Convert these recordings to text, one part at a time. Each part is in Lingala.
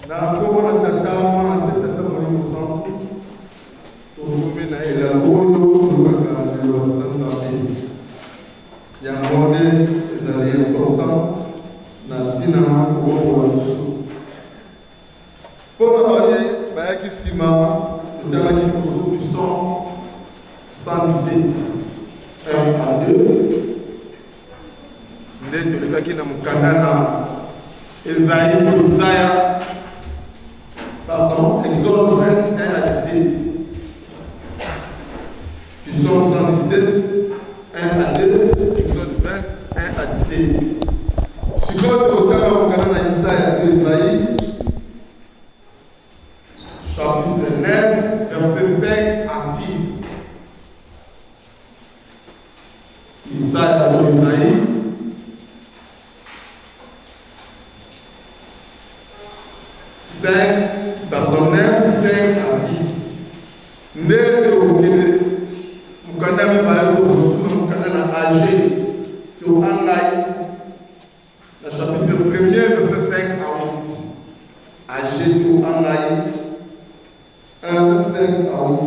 Na nkombo na Tata, Mwana mpe Tata Molimo Santu, tokomi na elako oyo tolobaka liloba na Nzambe. Yango nde ezali important na ntina kobongola biso. Mpo na baye bayaki nsima, totangaki liboso Psaume 117 1 à 2 nde tolekaki na mokanda na Ezayi to Isaya, pardon, Exode 21 à 17. Psaume 117, 1 à 2, Exode 20, 1 à 17. Sikoyo tokotanga mokanda na Isaya to Ezayi, chapitre 9, verset 5 à 6. Isaya to Ezayi 5, pardon, 9, 5 à 6. Nde tokokende mokanda ya mibale tokosusu na mokanda na Age to Angai na chapitre 1er verset 5 à 8. Age to Angai 1, 5 à 8.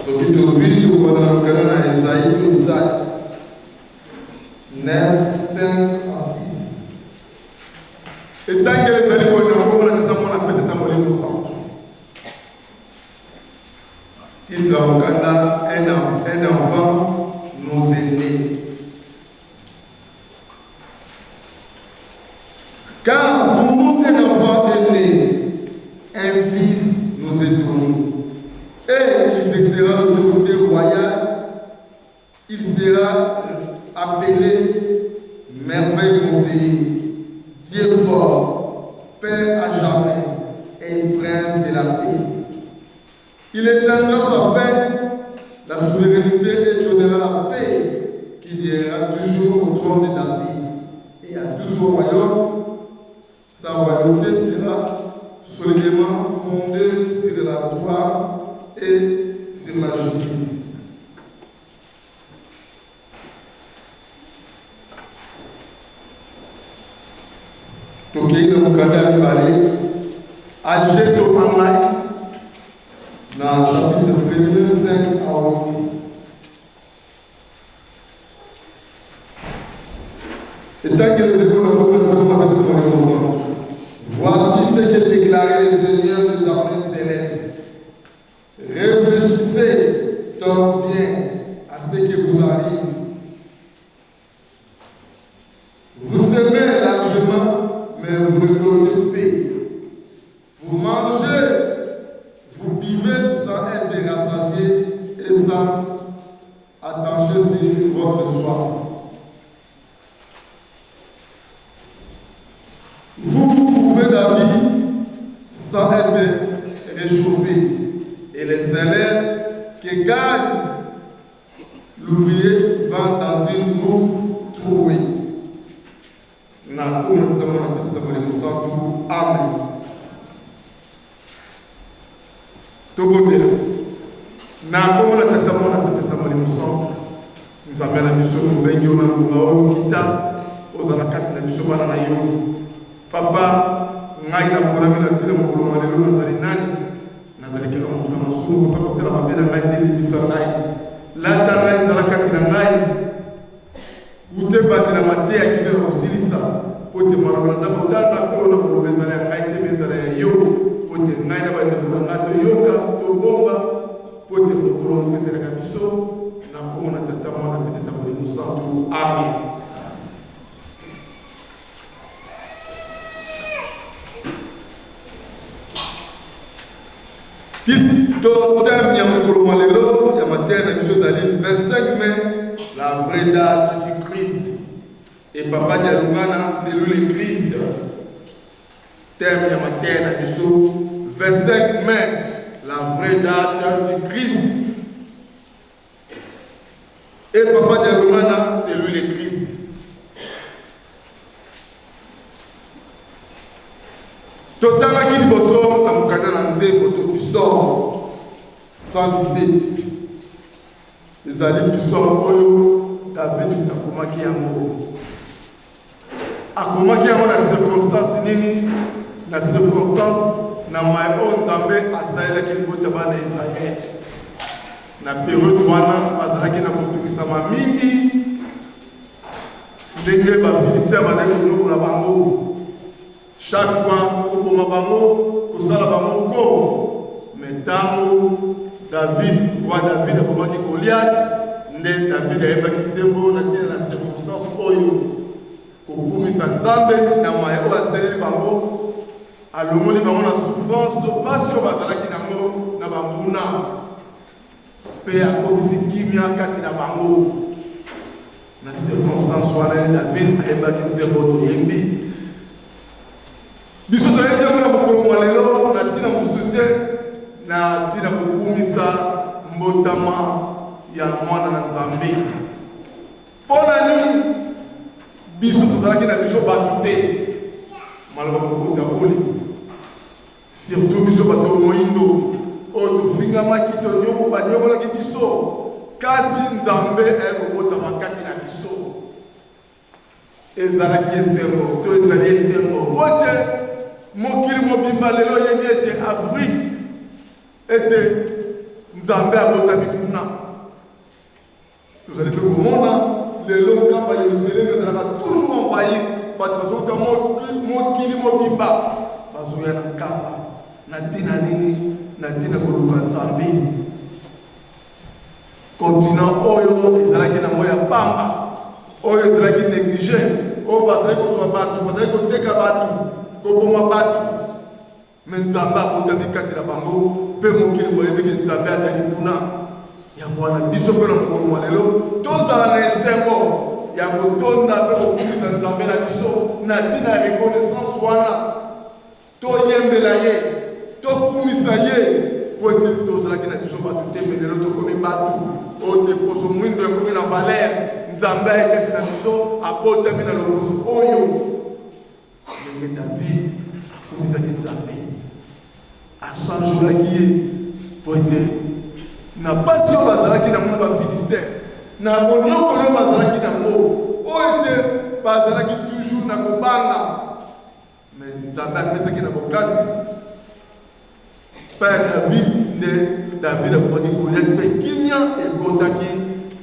Soki tozwi tokobanda na mokanda na Ezayi to Isaya 9, 5 à 6. Etangeli ezali boye na nkombo na Tata, Mwana mpe Tata Molimo Santu. Titre ya mokanda un enfant nous est né. Car pour nous un enfant est né, un fils nous est donné, et il exercera l'autorité royale, il sera appelé merveille conseiller, Dieu fort, Père à jamais et prince de la paix. Il étendra sa fin, la souveraineté et donnera la paix qui viendra toujours au trône de David et à tout son royaume. Sa royauté sera solidement fondée sur la droite et sur la justice. Tokei na mokanda ya mibale Alger to Angai na chapitre 1er 5 à 8. Etangeli ezali mpona mboka na tokoma mpe tokoma liboso. Voici ce que déclarait le Seigneur des armées célestes. Réfléchissez donc bien à ce qui vous arrive. Vous semez largement, mais vous récoltez peu. Vous mangez, vous buvez sans être rassasié et sans attacher sur votre soif. Vous vous couvrez d'habits sans être réchauffé et les salaires que gagne l'ouvrier va dans une bourse trouée. Na kombo na Tata, Mwana mpe Tata Molimo Santu. Amen. Tobondela. Na kombo na Tata, Mwana mpe Tata Molimo Santu. Nzambe na biso, tobengi yo na ngonga oyo, kita ozala kati na biso bana na yo. Papa, ngai naponami na ntina mokolo mwa lelo, nazali nani? Nazali kaka moto na masumu. Papa, kotala mabe na ngai te, limbisa ngai. Lata ngai, zala kati na ngai. Wuta ebandeli ya mateya kino na kosilisa, mpo ete maloba naza kotanga mpe oyo nakoloba ezala ya ngai te, me ezala ya yo, mpo ete ngai na bandeko na ngai toyoka, tobomba, mpo ete mokolo moko ezelaka biso. Na nkombo na Tata, Mwana mpe Tata Molimo Santu. Amen. Tito thème ya mokolo mwa lelo ya mateya na biso ezali 25 mai, la vraie date du Christ. Et Papa Dialungana, c'est lui le Christ. Thème ya mateya na biso 25 mai, la vraie date du Christ. Et Papa Dialungana, c'est lui le Christ. Totangaki liboso na mokanda na nzembo to psaume 117. Ezali psaume oyo David akomaki yango. Akomaki yango na circonstance nini? Na circonstance na maye oyo Nzambe asalelaki libota bana ya Israel. Na periode wana bazalaki na kotungisama mingi ndenge Bafilistin bazalaki konyokola bango chaque fois, koboma bango, kosala bango ko. Me ntango David, roi David abomaki Goliath, nde David ayembaki nzembo na ntina na circonstance oyo kokumisa Nzambe na maye oyo asaleli bango, alongoli bango na souffrance to mpasi oyo bazalaki nango na banguna, mpe akotisi kimia kati na bango. Na circonstance wana nde David ayembaki nzembo toyembi. Biso toyebi yango na mokolo mwa lelo na ntina mosusu te, na ntina kokumisa mbotama ya Mwana na Nzambe. Mpo na nini biso tozalaki na biso bato te? Maloba mokonzi ya boli, surtout biso bato moindo oyo tofingamaki, tonyoko, banyokolaki biso, kasi Nzambe aye kobotama kati na biso. Ezalaki esengo to ezali esengo mpo ete mokili mobimba lelo oyebi ete Afrique ete Nzambe abotami kuna. Tozali mpe komona lelo nkamba Yerusaleme ezalaka toujours envahi, bato bazouta mokili mobimba bazoya na nkamba. Na ntina nini? Na ntina koluka Nzambe. Continent oyo ezalaki nango ya pamba, oyo ezalaki neglige, oyo bazalaki kozwa bato, bazalaki koteka bato, koboma bato, me Nzambe abotami kati na bango, mpe mokili moyebi ke Nzambe azali kuna. Yango wana biso mpe na mokolo mwa lelo tozala na esengo ya kotonda mpe kokumisa Nzambe na biso na ntina ya reconnaissance wana. Toyembela ye, tokumisa ye, mpo ete tozalaki na biso bato te, me lelo tokomi bato. Oyo te poso mwindo ekomi na valeur. Nzambe aye kati na biso, abotami na loposo oyo. Ndenge David akumisaki Nzambe, asanjolaki ye, mpo ete na mpasi oyo bazalaki nango na Bafilistin, na bonyokoli oyo bazalaki nango, oyo ete bazalaki toujours na kobanga. Mais Nzambe apesaki na bokasi epai ya David, nde David akomaki Goliath mpe kimia ekotaki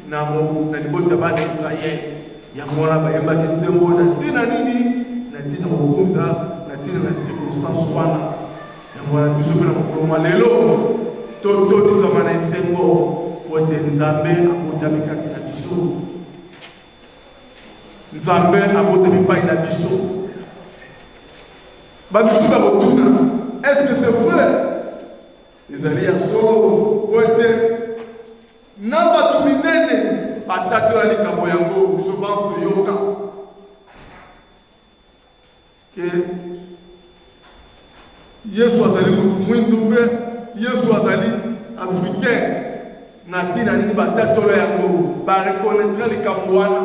na, na libota ya bana Israel. Yango wana bayembaki nzembo na ntina nini? Na ntina kokumisa, na ntina na circonstance wana. Yango wana biso mpe na mokolo mwa lelo totondisama na esengo mpo ete Nzambe abotami kati na biso. Nzambe abotami epai na biso. Bamisusu bakotuna, est-ce que c'est vrai? Ezali ya solo mpo ete na bato minene batatola likambo yango, biso banso toyoka ke Yesu azali moto mwindu mpe Yesu azali africain. Na ntina nini batatola yango, barekonetre likambo wana?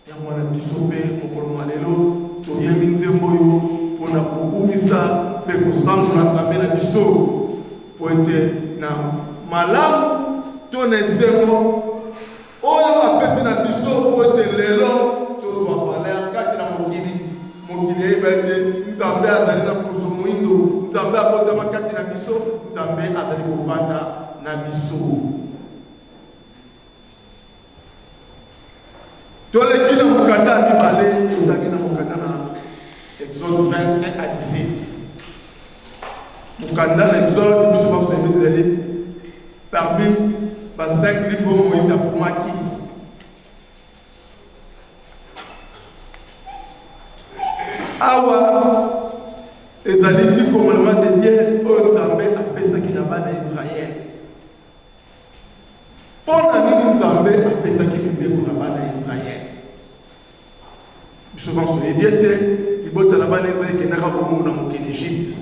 Yango wana biso mpe mokolo mwa lelo toyembi nzembo oyo mpo na kokumisa mpe kosanzola Nzambe na biso, mpo ete na malamu to na esengo Oyo apesi na biso mpo ete lelo tozwa valeur kati na mokili. Mokili eyeba ete Nzambe azali na poso moindo, Nzambe abotama kati na biso, Nzambe azali kovanda na biso. Toleki na mokanda ya mibale, totangi na mokanda na Exode 21 à 17. Mokanda na Exode, biso banso toyebi ezali Parmi ba 5 livres oyo Moïse akomaki, awa ezali dix commandements de Dieu oyo Nzambe apesaki na bana ya Israël. Mpo na nini Nzambe apesaki mibeko na bana ya Israël? Biso banso toyebi ete libota na bana Israël ekendaka bowumbu na mokili Egypte.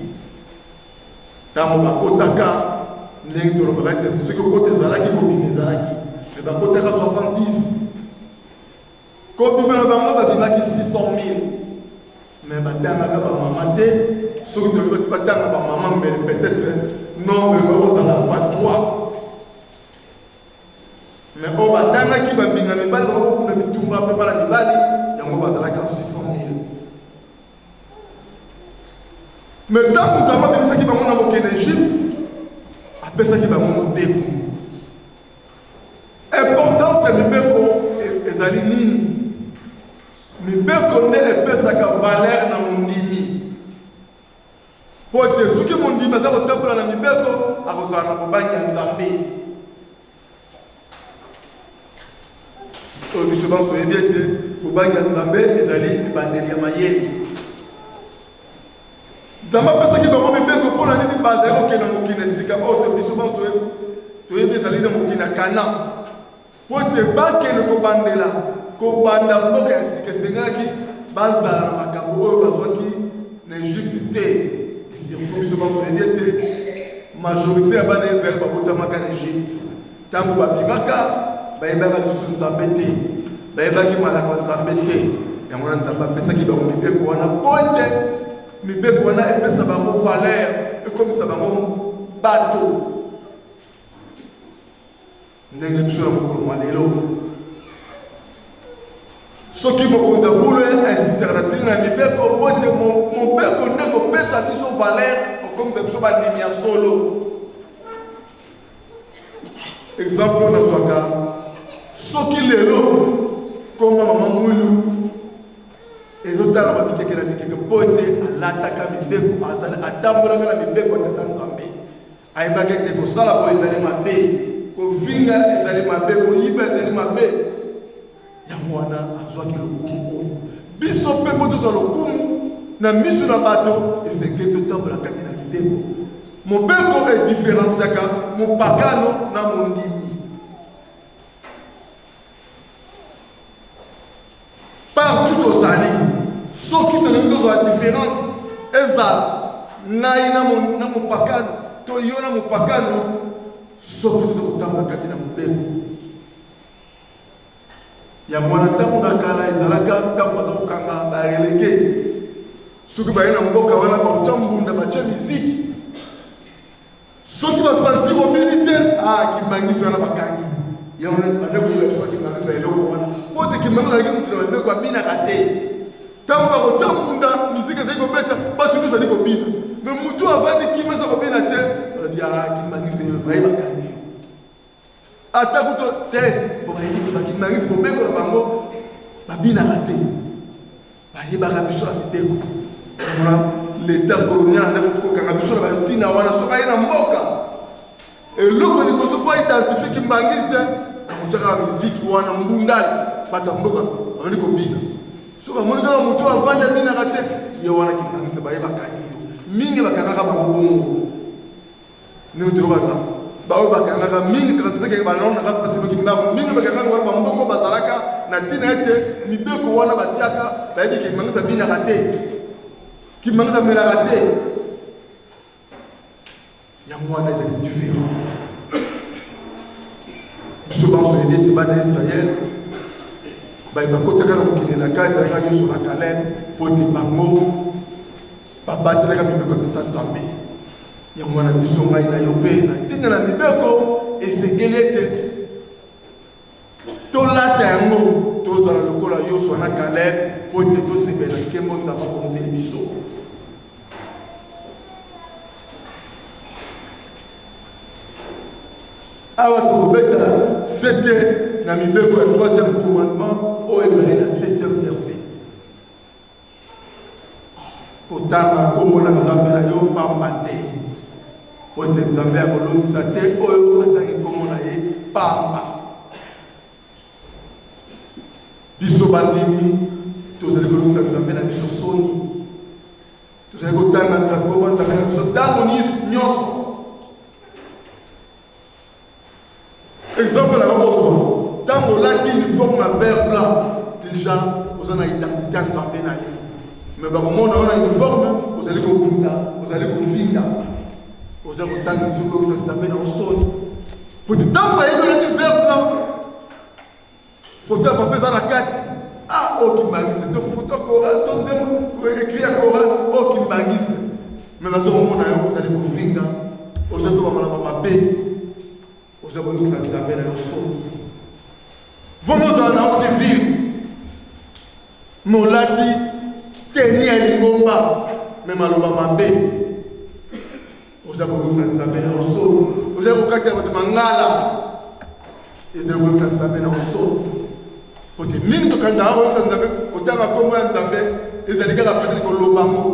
Ntango bakotaka, ndenge tolobaka ete soki okota ezalaki, kobima ezalaki, me bakotaka 70 kobima na bango babimaki 600 000 me batangaka bamama te. Soki tolobi batanga bamama, mbele peut-être nombre yango ekozala fois 3. Mais oyo batangaki bambinga mibali bango kokunda bitumba mpe bana mibali yango bazalaki 600 000. Mais ntango Nzambe abimisaki bango na mokili na Egypte, apesaki bango mobeko. Importance ya mibeko e, ezali nini? Mibeko nde epesaka valeur na mondimi. Mpo ete soki mondimi aza kotambola na mibeko, akozala na bobangi ya Nzambe. Oyo biso banso toyebi ete bobangi ya Nzambe ezali ebandeli ya mayele. Nzambe apesaki bango mibeko mpo na nini bazali kokende na mokili na esika oyo to biso banso toyebi ezali na mokili na Kana, mpo ete bakende kobandela kobanda mboka ya sika, esengelaki bazala na makambo oyo bazwaki na Egypte te. Surtout biso banso toyebi ete majorité ya bana Israël babotamaka na Egypte. Ntango babimaka, bayebaka lisusu Nzambe te, bayebaki malako ya Nzambe te. Yango wana Nzambe apesaki bango mibeko wana mpo ete mibeko wana epesa bango valeur, ekomisa bango bato. Ndenge biso na mokolo mwa lelo, soki mokonzi ya bulu insistaka na ntina ya mibeko mpo ete mobeko nde kopesa biso valeur, kokomisa biso bandimi ya solo. Exemple oyo nazwaka, soki lelo koma mama Mwilu ezotala ba bikeke na bikeke mpo ete alataka mibeko, atambolaka na mibeko ya Tata Nzambe. Ayebaki ete kosala boye ezali mabe, kofinga ezali mabe, koyiba ezali mabe. Yango wana azwaki lokumu oyo. Biso mpe mpo tozwa lokumu na miso na bato, esengeli totambola kati na mibeko. Mobeko ediferensiaka mopakano na mondimi. Partout tozali, soki tolingi tozwa difference, ezala ngai na mopakano to yo na mopakano, soki toza kotambola kati na mobeko. Yango wana ntango na kala ezalaka ntango baza kokanga barelege, soki baye na mboka wana bakotya mbunda, batya miziki, soki basanti obini te, ah, kimbangisi wana bakangi yango. Bande koyeba biso bakimbangisa eloko wana mpo te kimbangu azalaki moto na mibeko, abinaka te. Ntango bakotya mbunda, miziki ezali kobeta, bato nyonso bazali kobina, me motu avandi kimia aza kobina te, balobi ah, kimbangisi baye bakangi yo ata kuto te, mpo bayebi ke bakimbangisi mobeko na bango babinaka te. Bayebaka biso na mibeko. Yango leta colonial nde kokanga biso na bantina wana. Soki aye na mboka, eloko liboso mpo identifie kimbangiste, akotyaka miziki wana mbundali, bato ya mboka babandi kobina. Soki amoni kaka moto avandi abinaka te, ye wana kimbangiste, baye bakangi yo. Mingi bakangaka bango bongo. Ndenge toyokaka baoyo bakangaka mingi kaka tozalaki balonaka mpasi soki ndako mingi bakangaka wana bamboko bazalaka na ntina ete mibeko wana batiaka, bayebi kimangisa abinaka te, kimangisa amelaka te. Yango wana ezali différence. Biso banso yebi ete bana Israele baye bakotaka na mokili elaka ezalaka nyonso na Kaleb, mpo ete bango babatelaka mibeko ya Tata Nzambe. Yango wana biso, ngai na yo mpe, na ntina na mibeko, esengeli ete tolata yango, tozala lokola Yosua na Kaleb, mpo ete tosepela na nkembo Nzambe akomiseli biso. Awa tokobeta sete na mibeko ya troisième commandement oyo ezali na septième verset: kotanga nkombo na Nzambe na yo pamba te, po ete Nzambe akolongisa te oyo atangi nkombo na ye pamba. Biso bandimi tozali koyokisa Nzambe na biso soni, tozali kotanga nkombo Nzambe na biso ntango nyonso. Exemple na kozwa, ntango olati uniforme na vert blanc, déjà oza na identité ya Nzambe na yo. Me bakomona yo na uniforme, ozali kobunda, ozali kofinga, oza kotanga biso, koyokisa Nzambe na yo soni, po ete ntango bayebi olati vert blanc, foto ya papa eza na kati, ah, oyo kimbangiste, to foto ya chorale, to nzembo écrit ya chorale, oyo kimbangiste. Me bazokomona yo ozali kofinga, ozali kobamana mabe, oza koyokisa Nzambe na yo soni. Vomi ozala na yo civil, molati teni ya lingomba. me maloba mabe oza koyokisa Nzambe na osolo, ozali kokatela bato mangala, ezali koyokisa Nzambe na osolo. Po te mingi tokanzaka koyokisa Nzambe, kotanga nkombo ya Nzambe ezali kaka peut-être koloba ngo.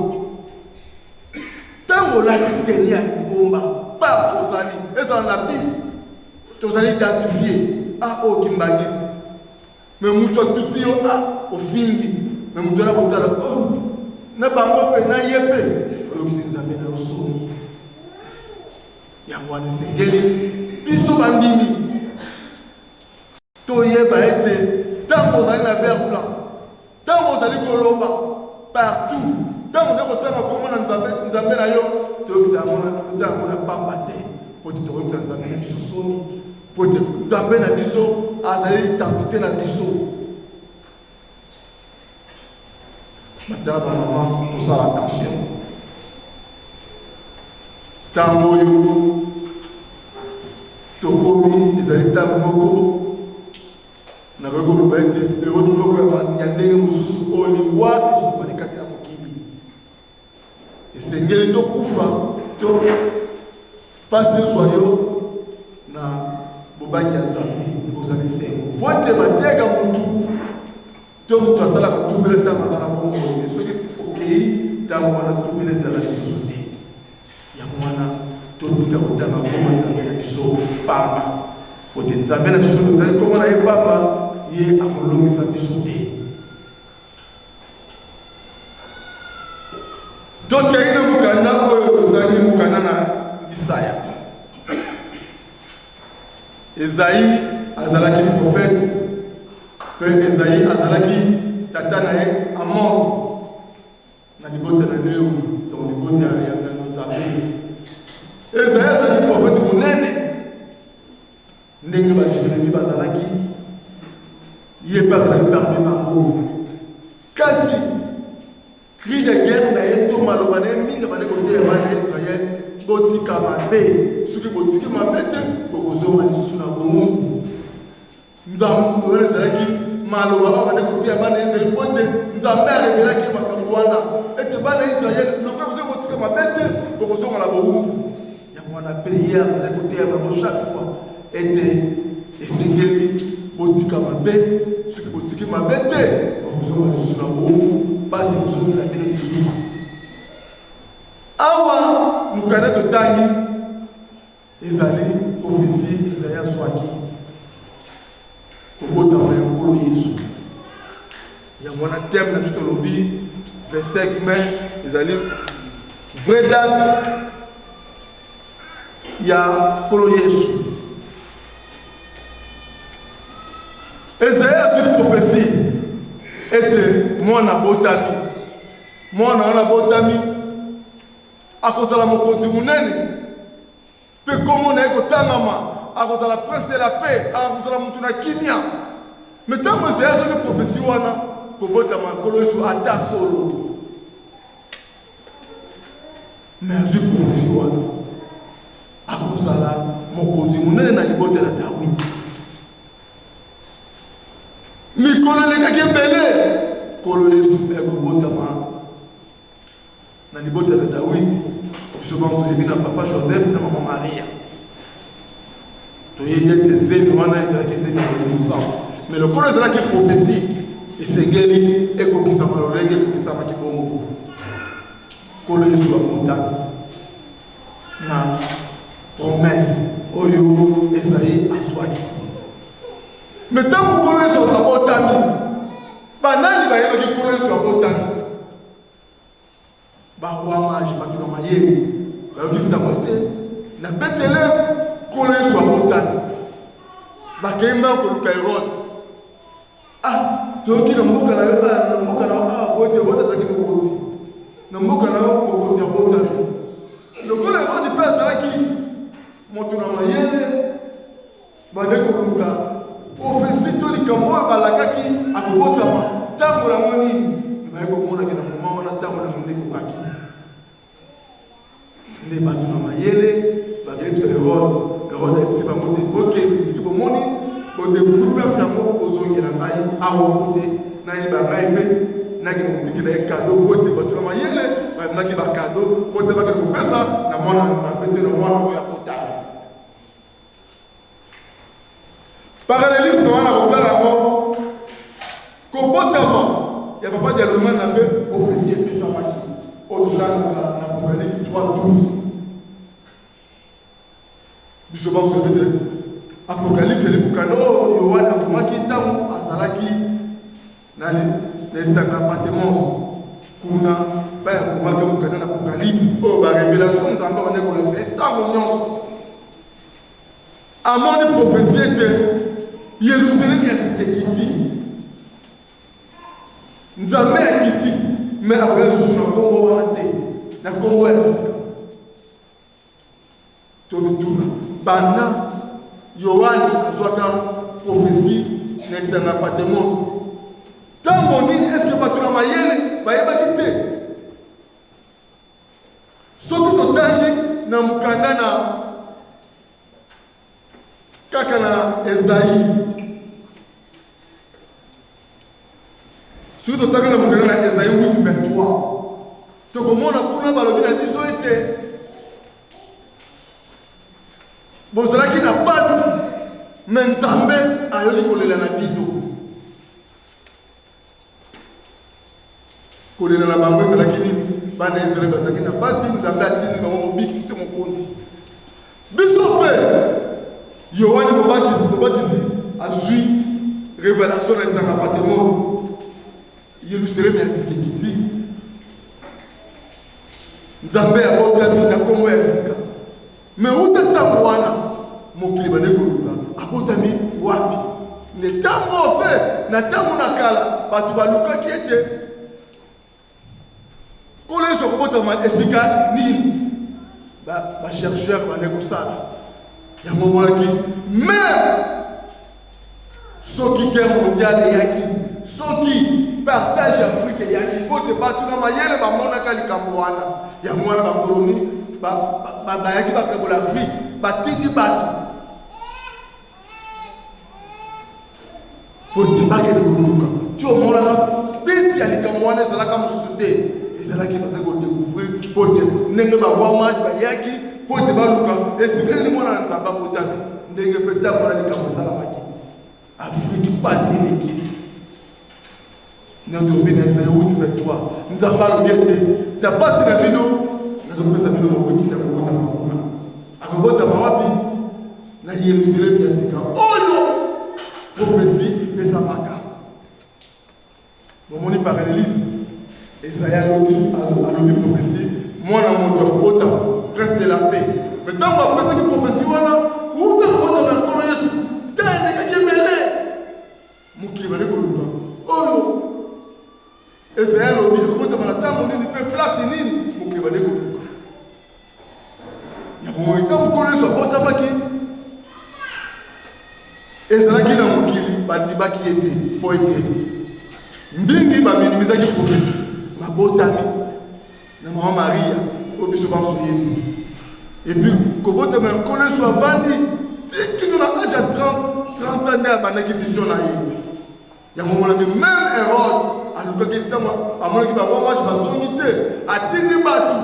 Ntango olati teni ya lingomba partout ozali, ezala na bisi, tozali identifie ah oyo kimbangisi me moto atuti yo ah ofingi me moto wana kotala oh na bango mpe na ye mpe oyokisi Nzambe na yo soni. Yango wana esengeli biso bandimi toyeba ete ntango ozali na vert blanc, ntango ozali koloba partout, ntango ozali kotanga nkombo na Nzambe, Nzambe na yo, toyokisa yango na totanga yango na pamba te, mpo ete tokoyokisa Nzambe na biso soni, mpo ete Nzambe na biso azali identite na biso. Batala bamama, tosala attention ntango oyo tokomi, ezali ntango moko nakoki koloba ete periode moko ya ndenge mosusu oyo liwa esopani kati na mokili. Esengeli tokufa to mpasi ezwa yo na bobangi ya Nzambe, ekozala esengo mpo ete bateyaka motu to moto asalaka tubela ntango aza na bomoi te. Soki okei ntango wana tubela ezala lisusu te. Yango wana totika kotanga nkombo Nzambe na biso pamba, po te Nzambe na biso totangi nkombo na ye pamba, ye akolongisa biso te. Tokei na mokanda oyo totangi, mokanda na Isaya. Ezayi azalaki profete, mpe Ezayi azalaki tata na ye Amos na libota na Lewi, donc libota ya ngando Nzambe. Ezayi azalaki profete monene ndenge ba Jeremie bazalaki, ye mpe azalaki parmi bango. Kasi cri de guerre na ye to maloba na ye mingi abandi koteya bana ya Israel, botika mabe, soki botiki mabe te bokozonga lisusu na bowumbu. Nzambe wana ezalaki maloba oyo abandi koteya bana ya Israel, mpo ete Nzambe arevelaki makambo wana ete bana ya Israel lokola bozali kotika mabe te bokozonga na bowumbu. Yango wana mpe ye abandaki koteya bango chaque fois ete esengeli botika mabe, soki botiki mabe te bokozonga lisusu na bowumbu, mpasi ekozongela bino lisusu. Awa mokanda totangi ezali profesi Ezaya azwaki kobotama ya Nkolo Yesu. Yango wana thème na biso tolobi 25 mai ezali vraie date ya Nkolo Yesu. Ezaya azwi prophetie ete mwana abotami, mwana wana abotami akozala mokonzi monene Mpe nkombo na ye kotangama, akozala prince de la paix, akozala moto na kimia. Me ntango Ezaya azwaki profesi wana, kobotama ya Nkolo Yesu ata solo, me azwi profesi wana, akozala mokonzi monene na libota na Dawidi. Mikolo elekaki ebele, Nkolo Yesu ekobotama Na libota na Dawidi, biso banso toyebi na papa Joseph na mama Maria. Toyebi ete zemi wana ezalaki zemi ya Molimo Santu. Mais lokola ezalaki prophetie, esengeli ekokisama lolenge ekokisamaki bongo. Nkolo Yesu abotami na promesse oyo Esaïe azwaki. Mais ntango Nkolo Yesu abotami, banani bayebaki Nkolo Yesu abotami? Ba roi mage, bato na mayele, bayoki sango ete na Beteleme Nkolo Yesu abotami. Bakei mbangu koluka Herode. Ah, toyoki na mboka na yo, ah, na mboka na yo awa po ete Herode azalaki mokonzi. Na mboka na yo mokonzi abotami. Lokola Herode mpe azalaki moto na mayele, Bande koluka prophetie to likambo oyo balakaki akobotama ntango yango nini, baye komonaki na moma wana ntango yango nde ekokaki. Nde bato na mayele bakeyebisa Herode. Herode ayebisi bango te, bokende soki bomoni bodecouvrir place yango, bozongela ngai awa po te nayeba ngai mpe Nakende kotikela ye kado mpo ete bato na mayele bamemaki bakado mpo ete bakende kopesa na mwana na Nzambe te na mwana oyo akotala. Parallelisme wana kotala yango kobotama ya papa Dialungana mpe prophetie epesamaki oyo totangaka na Apocalypse 3:12. Biso banso toyebi ete Apocalypse ezali mokanda oyo Yoane akomaki ntango azalaki na esanga ya Patmos. Kuna mpe akomaki mokanda na Apocalypse oyo ba revelation Nzambe abandaki kolakisa ye ntango nyonso. Amoni prophetie ete Yelusalemi ya sika ekiti. Nzambe akiti, me akoya lisusu na nkombo wana te, na nkombo ya sika. Tomituna, banda Yoane azwaka profesi na esanga ya Patemos, ntango nini eske bato na mayele bayebaki te? Soki totangi na mokanda na kaka na Ezayi, soki totangi na mokanda na Ezayi 8:23, tokomona kuna balobi na biso ete bozalaki na pasi, me Nzambe ayoki kolela na bino. Kolela na bango ezalaki nini? Bana ya Israele bazalaki na pasi, Nzambe atindi bango mobikisi to mokonzi. Biso mpe Yoane Mobatisi, Mobatisi azwi revelation na esanga Patmos, Yelusalemi ya sika ekiti, Nzambe abotami na nkombo ya sika. Me uta ntango wana mokili ebandi koluka abotami wapi. Nde ntango mpe na ntango na kala bato balukaki ete Nkolo Yesu akobotama esika nini, bachercheur ba bande kosala yango. Omonaki meme soki guerre mondiale eyaki, soki partage ya Afrique eyaki, mpo te bato na mayele bamonaka likambo wana. Yango wana bakoloni bayaki bakabola Afrique, batindi bato mpo ete bakende koluka. Ti omonaka biti ya likambo wana ezalaka mosusu te, ezalaki bazali kodecouvrir mpo ete ndenge baroi mage bayaki mpo ete baluka esika nini mwana na Nzambe abotami, ndenge mpe ntango wana likambo esalamaki. Afriki mpasi eleki. Nde tobi na Esaïe 8:23, Nzambe alobi ete na mpasi na bino nazopesa bino mobikisi ya kobotama kuna. Akobotama wapi? Na Yerusalemi ya sika oyo profesi epesamaka. Bomoni parallelisme? Esaïe alobi, alobi profesi, mwana moto akobotama, prince de la paix. Me ntango apesaki profesi wana, uta kobotama ya Nkolo Yesu, te elekaki ebele. Mokili ebandi koluka oyo Esaïe alobi ekobotama na ntango nini mpe place nini, mokili ebandi koluka yango. Ntango Nkolo Yesu abotamaki, ezalaki na mokili bandimaki ye te, mpo ete mingi baminimizaki profesi. Babotami na mama Maria oyo biso banso yebi, epuis kobotama ya Nkolo Yesu, avandi ti kino na age ya 30 ans nde abandaki mission na ye. Yango omonaki meme Herode alukaki, ntango amonaki ba roi mage bazongi te, atindi bato,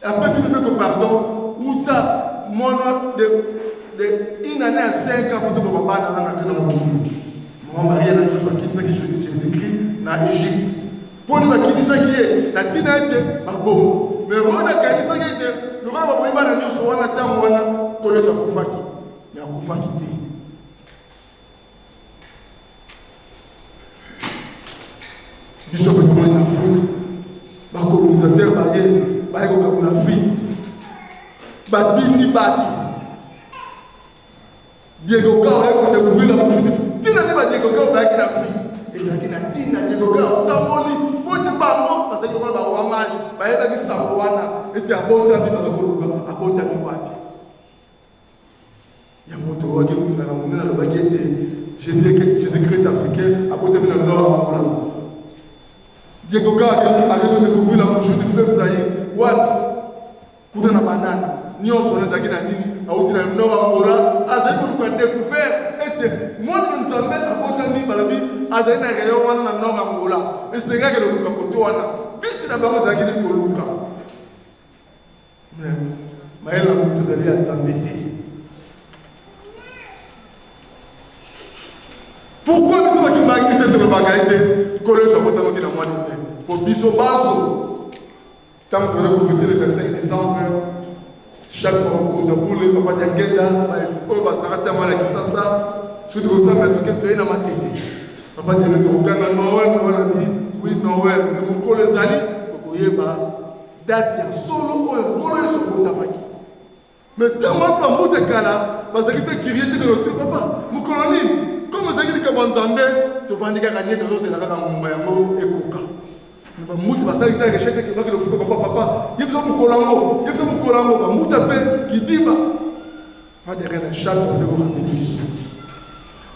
apesi mibeko pardon uta mwana de une année à 5 ans foto koma bana wana na mokili. Mama Maria na Joseph bakimisaki Jésus-Christ na Egypte. Mpo nini bakimisaki ye? Na ntina ete babongo. Me Herode akanisaki ete lokola babomi bana nyonso wana ntango wana, Nkolo Yesu akufaki. Me akufaki te. Biso mpe tomoni na Afrique, bacolonisateur baye baye kokabola Afrique, batindi bato. Diego Cao ayaki kodecouvrir la bouche du ntina nde ba Diego Cao bayaki na Afrique ezalaki na ntina. Diego Cao atamboli mpo ete bango bazalaki lokola bawangani, bayebaki sango wana ete abotami, baza koluka abotami wapi. Yango tolobaki nganga monene alobaki ete Jésus-Christ africain abotami na nord Angola. Diego Cao akaki kodécouvrir la bouche du fleuve Zaïre wapi? Kuna na banana nyonso wana ezalaki na nini? Auti na nord Angola, azali koluka découvert ete mwana Nzambe abotami. Balobi azali na rayon wana na nord Angola, esengaki koluka kote wana. Biti na bango ezalaki nini? Koluka. Mais mayele na moto ezali ya Nzambe te. Pourquoi biso bakimangisi tolobaka ete Nkolo Yesu abotamaki na mois de mai? Mpo biso banso ntango tozali kofete le 25 décembre, chaque fois mokonzi ya bule papa Diangenda oyo bazalaka ntango wana Kisasa, soki tokosambela toke feye na Matete, papa Diangenda tokokanga Noël, Noël abi oui Noël, mais mokolo ezali okoyeba date ya solo oyo Nkolo Yesu abotamaki. Mais ntango wana bambuta kala bazalaki mpe kirie te kelo papa mokolo nini, comme ezalaki likambo ya Nzambe, tovandi kaka nie, tozozela kaka ngonga yango ekoka. Bambuta basalaki ta recherche te bakende kofuka papa, papa ye biso mokolo yango, ye biso mokolo yango. Bambuta mpe kidiba pas de rien, chaque fois ndeko rappele biso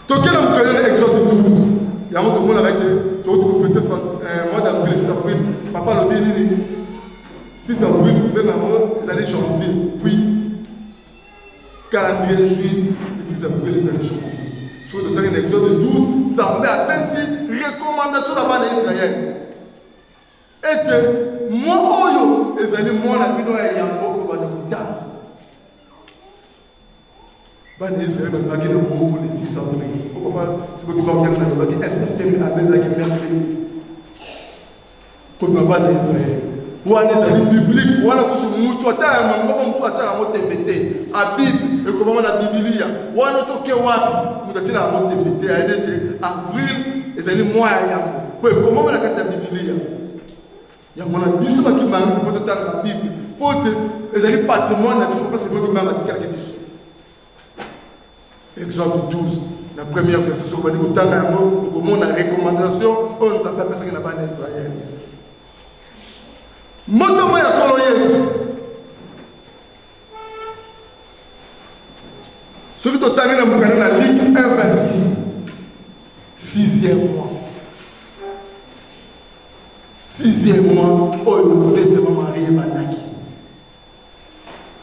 tokende mokanda na Exode 12, yango tomonaka ete tokoki kofete mois d'avril, 6 avril. Papa alobi nini? 6 avril mpe yango ezali janvier, puis calendrier juif, le 6 avril ezali janvier. Soki totangi na Exode 12, Nzambe apesi recommandation na bana ya Israele ete mwa oyo ezali mwana bino ya yambo kobanda kotanga. Bana Israele babimaki na bongo le 6 avril. Papa sikoki bakenda alobaki un certain abe ezalaki mercredi kobima bana Israele wana ezali biblique wana, kutu mutu ata ya mangomba mosusu atyaka yango tembe te. Abib ekomama na Bibilia wana, toke wapi, moto atyela yango tembe te, ayebi ete avril ezali mwa ya yambo mpo ekomama na kati ya Bibilia. Yango wana biso bakimangisi mpo totanga Bible, mpo te ezali patrimoine na biso. Papa Simon Kimbangu atikalaki biso Exode 12 na première verset. Soki obandi kotanga yango, okomona recommandation oyo Nzambe apesaki na bana ya Israele. Mbotama ya Nkolo Yesu, soki totangi na mokanda na Luc 1 26, sixième mois, sixième mois oyo nzete ya Marie ebandaki.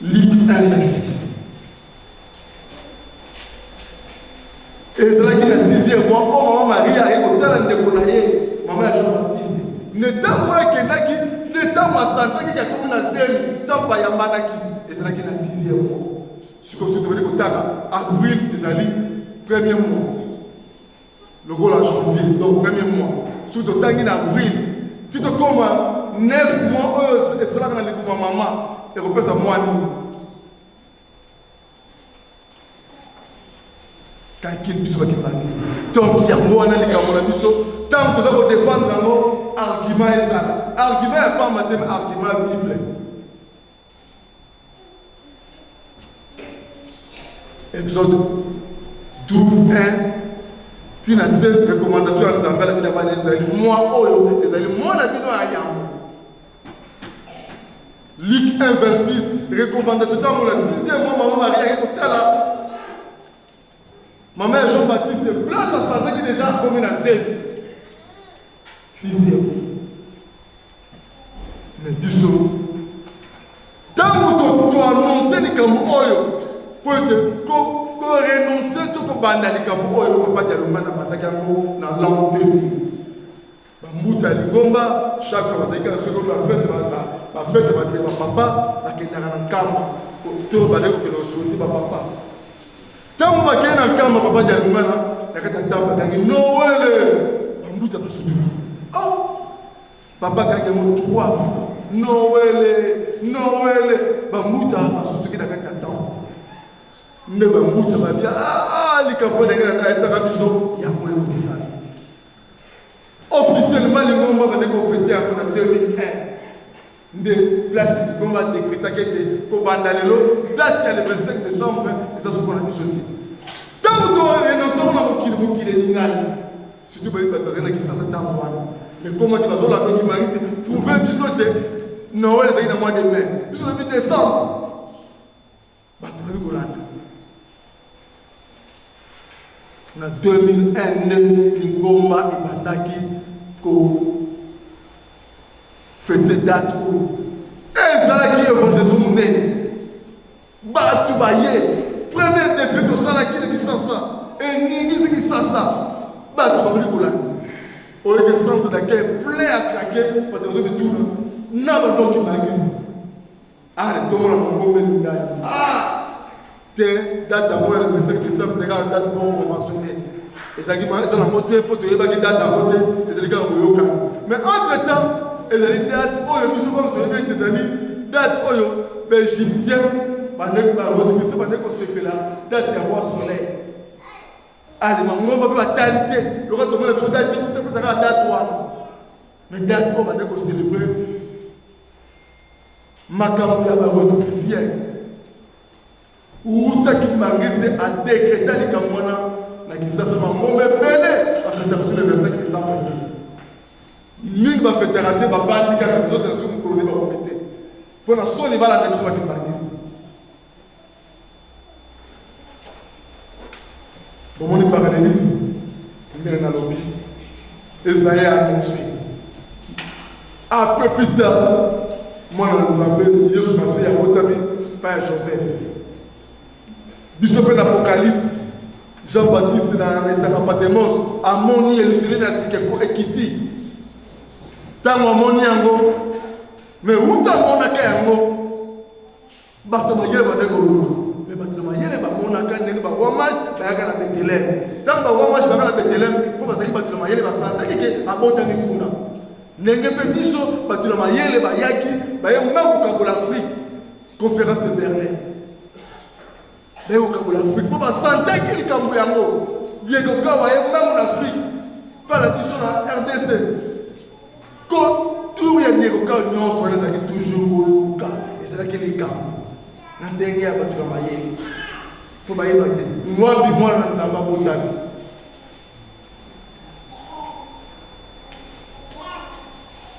Luc 1 26, ezalaki na sixième mois oyo mama Marie aye kotala ndeko na ye, mama ya Jean Baptiste. Ne ntango akendaki, nde ntango asantaki akomi na zemi, ntango bayambanaki ezalaki na sixième mois. Sikoyo soki tobandi kotanga, avril ezali premier mois lokola janvier, donc premier mois. Soki totangi na avril ti tokóma 9 mois oyo esalaka na libuma mama, ekopesa mwa nini? Calcul biso bakimbanisi. Donc yango wana likambo na biso, ntango toza kodefendre yango, argument ezala argument ya pamba te, mais argument ya Bible. Exode 12 1 ntina se recommandation ya Nzambe alaki na bana, ezali mwa oyo ezali mwana bino ya yambo. Luc 1 26, recommandation ntango na sixième mois mama Marie ayaki kotala mama ya Jean Baptiste, place asantaki déjà akomi na zemi, sixième. Mais biso ntango toannonce likambo oyo, po ete korenonce to kobanda likambo oyo, papa Dialunga nabandaki yango na l'an 2000. Bambuta ya lingomba chaque fois bazalaki kaka soki bafete, bafete bato ya bapapa bakendaka na Nkamba to bazali kokende kosouhaiter bapapa. Ntango bakei na Nkamba, papa Dialungana na kati ya ntango bakangi Noele, bambuta basutuki. Oh! Papa akangi yango trois fois, Noele, Noele, bambuta basutuki na kati ya ntango. Nde bambuta babia ah, likambo ndenge ayebisaka biso yango ekokisana. Officiellement lingomba bande kofete yango na 2001, nde place lingomba dekretaki ete kobanda lelo date ya le 25 décembre eza soko na biso te. Ntango torenonce na mokili, mokili elingaki surtout bayebi bato bazali na Kisasa ntango wana, mais komaki bazolanda kimangisi prouve biso te Noël ezalaki na mois de mai, biso toyebi décembre. Bato bayebi kolanda na 2001 nde lingomba ebandaki ko fete date oyo. Ezalaki évangélisation monene, bato baye. Premier défi tosalaki na Kisasa, eningisi Kisasa. Bato babandi kolanda. Oyoki centre d'accueil plein à craquer, bato bazo mituna na bandoki bangisi. Ah, tomona mangombe ndai. Ah! Te date yango ya le 25 décembre kaka date moko conventionné. Ezalaki eza nango te mpo toyebaki date yango te, ezali kaka boyokani. Mais entre temps, ezali date oyo biso banso toyebi ete ezali date oyo baegyptien bandeki barosichristien bandeki kosepela date ya roi soleil. Ale mangomba mpe batali te lokola tomona biso date te, topesa kaka date wana. Mais date oyo bandeki kocelebre Makambo ya ba Rosicruciens wuta kimbanguiste a decreta likambo wana na Kisasa, mangomba ebele bafetaka sur le 25 décembre te, mingi bafetaka te, bavandi kaka tozosela soki mokolo nde bakofete mpo na soni balanda biso ba kimbanguiste. Bomoni parallelisme ndenge nalobi Esaïe a annoncé un peu plus tard mwana na Nzambe Yesu Masiya abotami pa ya Joseph. Biso mpe na Apocalypse Jean Baptiste na esanga Patmos amoni Yelusalemi ya sika ekiti. Ntango amoni yango, me uta amonaka yango Bato ya mayele bandaki koluka, me bato na mayele bamonaka ndenge ba roi mage bayaka na Bethelem. Ntango ba roi mage bayaka na Bethelem, mpo bazalaki bato na mayele, basantaki ke abotami kuna. Ndenge mpe biso bato na mayele bayaki, baye meme kokabola Afrique, conférence de Berlin. Baye kokabola Afrique mpo basantaki likambo yango. Diego Cao aye mbangu na Afrique, mpe na biso na RDC. Ko tour ya Diego Cao nyonso wana ezalaki toujours koluka, ezalaki likambo na ndenge ya bato ya mayele mpo bayeba te wapi mwana na Nzambe abotami.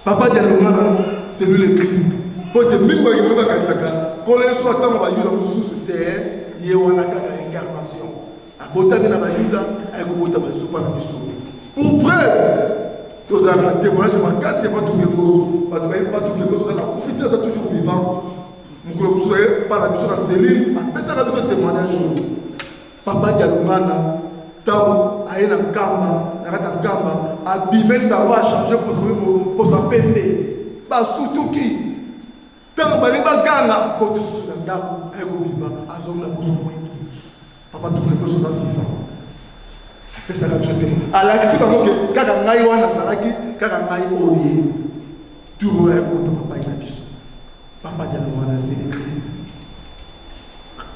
Papa Dialungana, c'est lui le Christ. Mpo te mingi bakimi bakanisaka Nkolo Yesu ntango Bayuda mosusu te, ye wana kaka incarnation. Abotami na Bayuda, aye kobotama lisusu mpo na biso. Pour preuve, tozalaka na témoignage makasi ya Patou Kengoso. Bato bayebi Patou Kengoso kaka akufi te, aza toujours vivant. Mokolo mosusu aye mpa na biso na cellule, apesaka biso témoignage oyo. Papa Dialungana ntango aye na Nkamba, na kati ya Nkamba, abimeli bango achange poso poso ya pembe, basutuki. Ntango balingi baganga, akoti susu na ndako, aye kobima, azongi na poso mwindu. Papa Tukule poso aza vivant, apesaka biso te, alakisi bango ke kaka ngai wana azalaki, kaka ngai oyo ye tour oyo aye kobota papai na biso. Papa Dialungana c'est le Christ.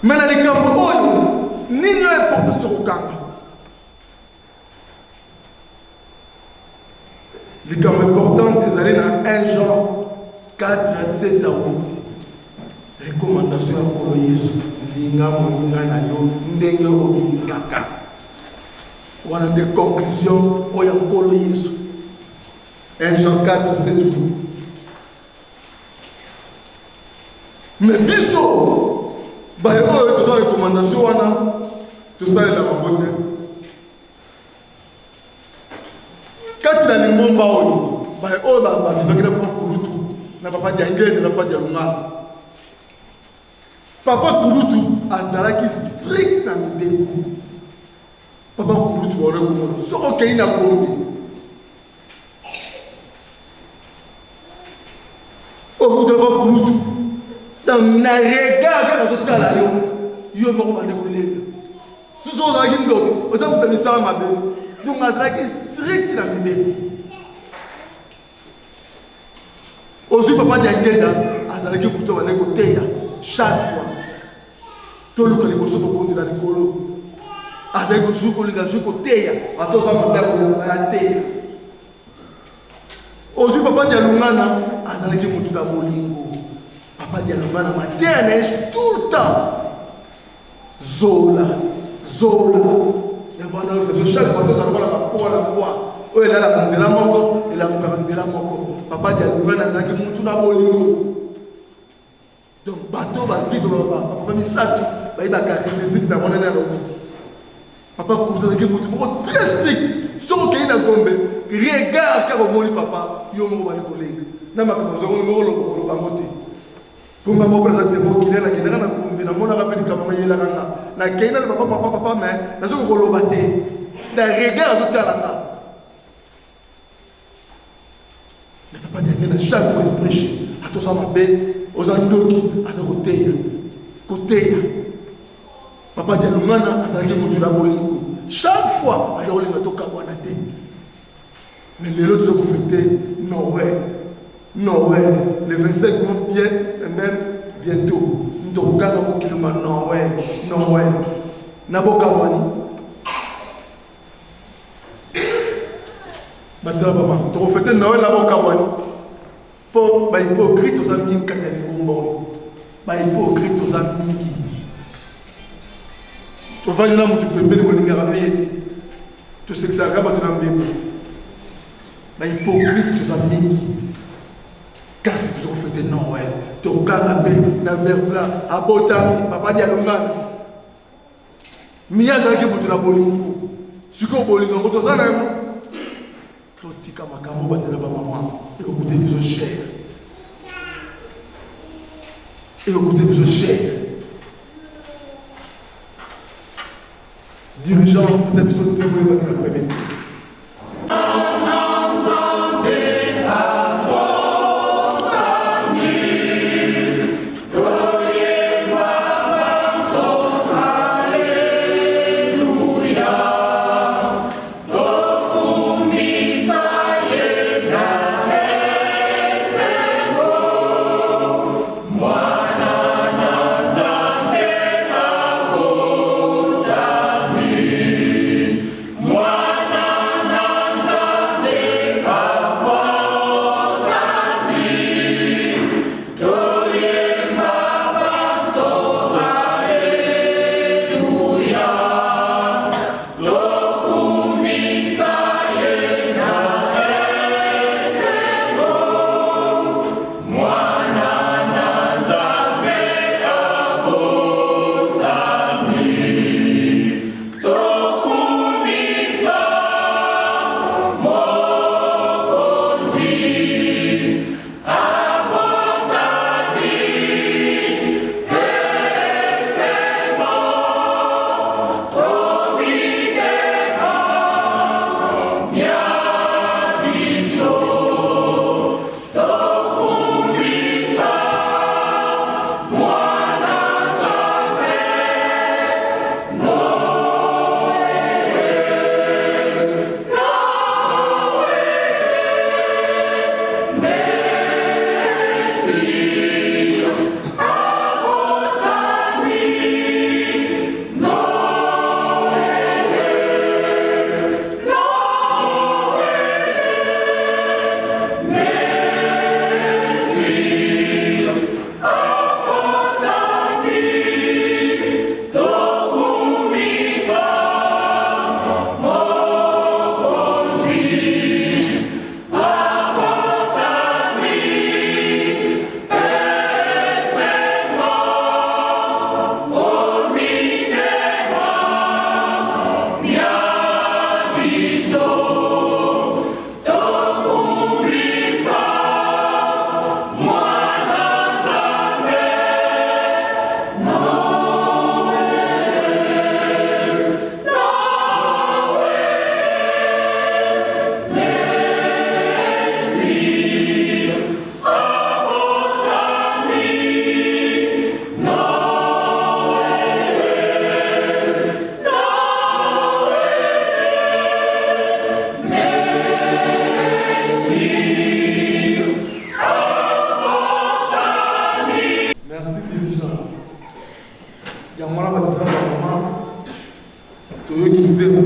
Mais na likambo oyo nini oyo importance tokokanga likambo importance ezali na 1 Jean 4 7 à 8 recommandation ya Nkolo Yesu, linga moninga na yo ndenge omilingaka. Wana nde conclusion oyo ya Nkolo Yesu. 1 Jean 4 7 8. Mais biso baye oyo toza recommandation wana tosalela bango te. Kati na lingomba oyo baye oyo bavivaki na papa Kulutu na papa Diangende na papa Dialungana, papa Kulutu azalaki strict na mibeko. Papa Kulutu baona komona soki okei na Gombe okutana bakulutu donc na regard kaka ozotala yo yo moko bande kolela susu ozalaki ndoki oza moto ya misala mabe donc azalaki strict na mibeko ozwi papa diangenda azalaki kutu bande koteya chaque fois toluka liboso bokonzi na likolo azali kozwi kolinga zwi koteya ata oza mabe akoyamba ya teya ozwi papa dialungana azalaki motu na bolingo papa dialungana mateya na ye tout le temps zola zola yango wana oyebisa biso chaque fois tozala lokola bapoa na mbwa oyo elalaka nzela moko elamukaka nzela moko papa dialungana azalaki motu na bolingo Donc bato ba vivre ba papa misato bayi ba caractéristique na mwana na lobi. Papa Kutu azalaki moto moko très strict. Soki okei na Gombe, regard kaka omoni papa yo moko bandi kolenga. Na makambo azongo moko loba koloba yango te. Mpo nga moko naza temo kilia nakendaka na Gombe namonaka mpe likambo yango eyelaka nga. Nakei na papa papa papa mais nazoki koloba te. Na regard azotala nga. Mais papa Diangienda chaque fois il prêche, ata oza mabe, oza ndoki, aza koteya. Koteya. Papa Dialungana azalaki moto na bolingo. Chaque fois aza kolinga tokabwana te. Mais lelo toza kofete Noël. Noël, le 25 mois bien, même bientôt. Tokokanga mokili ma Noël, Noël. Na bokabwani. Batala mama, tokofete Noël na bokabwani. Po ba hypocrite oza mingi kati ya lingomba oyo. Ba hypocrite oza mingi. Tovandi na moto pembeni bolingaka mpe ye te. Tosekisaka bato na mbebo. Ba hypocrite toza mingi. Kasi toza kofete Noël. Tokanga mpe na verpla abotami papa Dialungana. Miye azalaki moto na bolingo. Sikoyo bolingo yango toza na yango. Totika makambo batela ba mama ekokute biso cher. Ekokute biso cher. Dirigeant, pesa biso nzembo oyebaki na premier. Merci dirigeant. Yango wana bato tala mama toyoki nzembo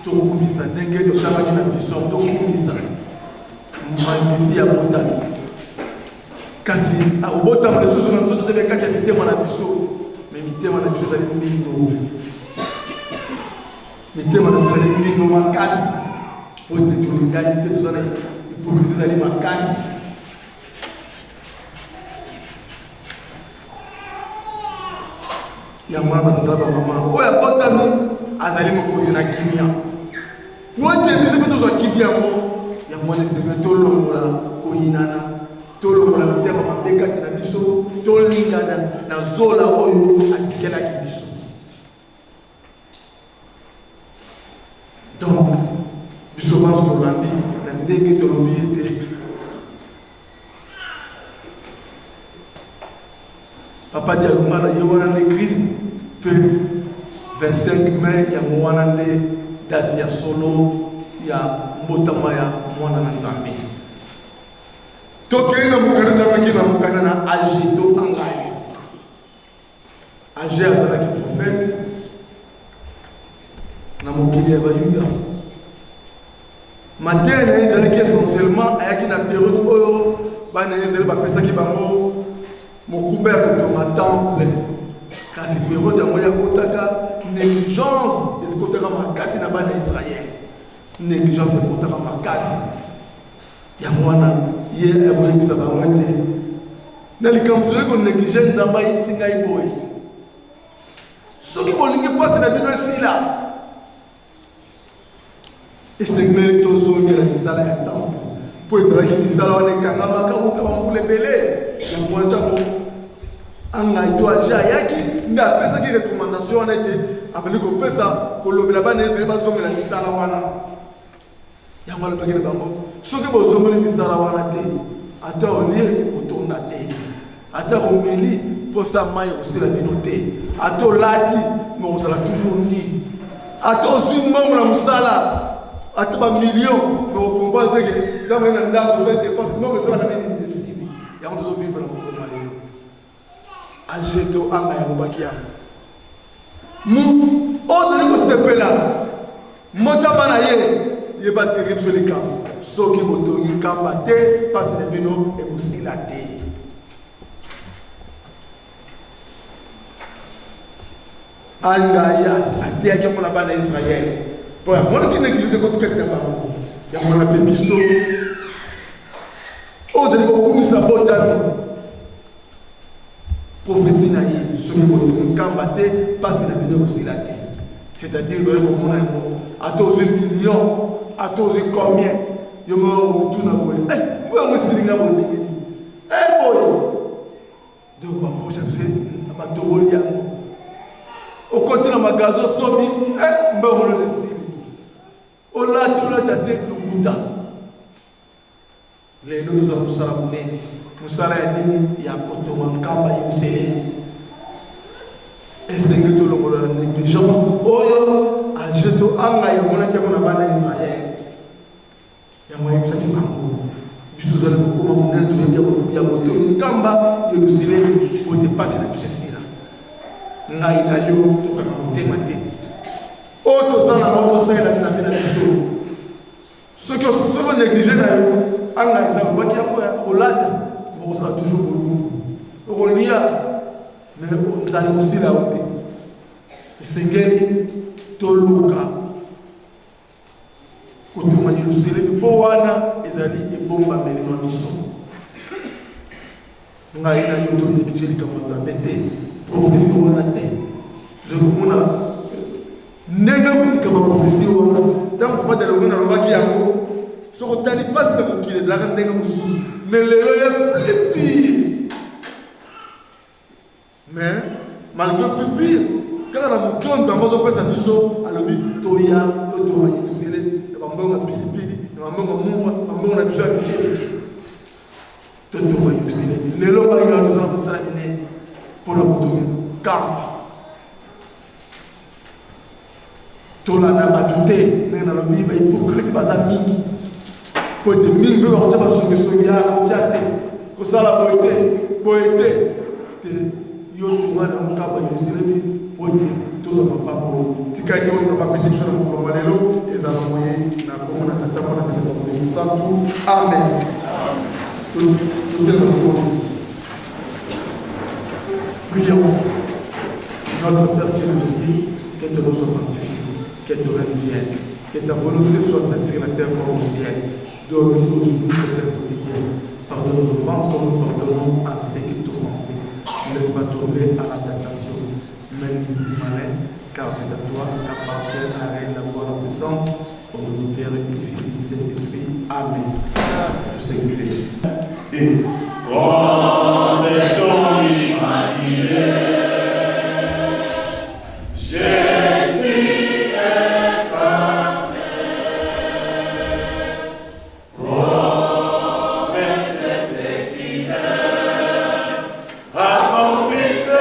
tokumisa ndenge tosalaki na biso tokumisa mesi ya botami kasi akobotama lisusu na nzoto te kati ya mitema na biso me mitema na biso ezali mbindo mitema na biso ezali mbindo makasi po ete tolingani te toza na hypocrisie ezali makasi Yango wana batata bamama oyo abotami azali mokonzi na kimia. Po ete biso mpe tozwa kimia yango, yango wana esengeli tolongola koyinana, tolongola mitema mabe kati na biso, tolingana na zola oyo atikelaki biso. Donc, biso banso tolandi na ndenge tolobi ete. Papa Dialungana ye wana nde Christ mpe 25 mai yango wana nde date ya solo ya mbotama ya mwana na Nzambe. Tokei na mokanda tangaki na mokanda na Aje to Angai. Aje azalaki prophète na mokili ya Bayuda. Mateya na ye ezalaki essentiellement ayaki na periode oyo bana ya Israele bapesaki bango mokumba ya kotonga temple, kasi periode yango ya kotaka negligence ekotaka makasi na bana ya Israele, negligence ekotaka makasi. Yango wana ye akoyebisa bango ete na likambo tozali koneglige, Nzambe ayebisi ngai boye, soki bolingi mpasi na bino esila, Esengeli tozongela misala ya temple mpo ezalaki misala wana ekangamaka uta bambula ebele. Yango wana ntango Angai to Aje ayaki nde apesaki recommandation wana ete abandi kopesa kolobela bana Israele bazongela misala wana. Yango alobaki na bango, soki bozongeli misala wana te, ata olie otonda te, ata omeli mposa mai ekosila bino te, ata olati me ozala toujours ni, ata ozwi mbongo na mosala ata bamillion me okomprendre te ke ntango ye na ndako ozali depense mbongo esalaka nini esili. Yango tozovivre na mokolo mwa lelo. Age to anga yalobaki yango oyo tozali kosepela mbotama na ye, ye batiri biso likambo, soki botongi nkamba te mpasi na bino ekosila te. Anga ye ateyaki yango na bana ya Israele mpo amonaki neglige ekoti kati na bango. Yango wana mpe biso oyo tozali kokumisa botami Prophetie na ye, soki botongi nkamba te, pasi na bino ekosila te. C'est-à-dire tozali komona yango, ata ozwi million, ata ozwi combien, yo moko okomituna boye, eh, mpo yango esili nga boye ndenge nini? Eh, boye. Donc bapoche biso batoboli yango. Okoti na magasin osombi, eh, mbongo nano esili. Olati olata te lokuta. Lelo toza mosala monene. Mosala ya nini? Ya kotonga nkamba Yerusalemi. Esengeli tolongola na negligence oyo age to anga yamonaki yango na bana ya Israele. Yango ayebisaki bango, biso tozali kokoma monene, toyebi ya kotonga nkamba Yerusalemi po ete mpasi na biso esila. Ngai na yo tokanga motema te, oyo toza na bango tosalela Nzambe na biso. Soki soki o neglige na yo anga eza lobaki yango ya kolata okozala toujours bolumbu, okolia me nzala ekosila yo te. Esengeli toluka kotonga Yerusalemi mpo wana ezali ebombameli na biso. Ngai na yo to neglige likambo ya Nzambe te, prophetie wana te. Tozali komona ndenge likambo ya prophetie wana, ntango papa Dialungana alobaki yango, soki otali mpasi na mokili ezalaka ndenge mosusu, mais lelo ya plus pire. Mais malgré plus pire, kaka na moke oyo Nzambe azopesa biso, alobi toya totonga Yerusalemi na bambongo ya pilipili, na bambongo ya mungwa, bambongo na biso ya mike mike, totonga Yerusalemi. Lelo ngai na toza na mosala minene mpo na kotonga nkamba. Tolanda bato te, ndenge nalobi, bahypocrite baza mingi, po ete mingi mpe bakotya basongisongi ya kotya te, kosala boye te, boye te te. Yo tonga na nkamba Yerusalemi po ete tozwa mapamboli. Tika ete oyo Nzambe apesi biso na mokolo mwa lelo ezala boye na kombo na Tata, Mwana mpe Molimo Mosantu. Amen. Totelema mokolo. Prions. Notre Père qui est au ciel, que ton nom soit sanctifié, que ton règne vienne, que ta volonté soit faite sur la terre comme au ciel. Donne-nous aujourd'hui notre pain quotidien. Pardonne nos offenses comme nous pardonnons à ceux qui nous ont offensés. Ne laisse pas tomber à la tentation, mais nous du malin, car c'est à toi qu'appartient la règne, la gloire, la puissance, au nom du Père et du Fils et du Saint-Esprit. Amen. Tout Et Conception immaculée, Jésus incarné, promesse fidèle, accomplisse.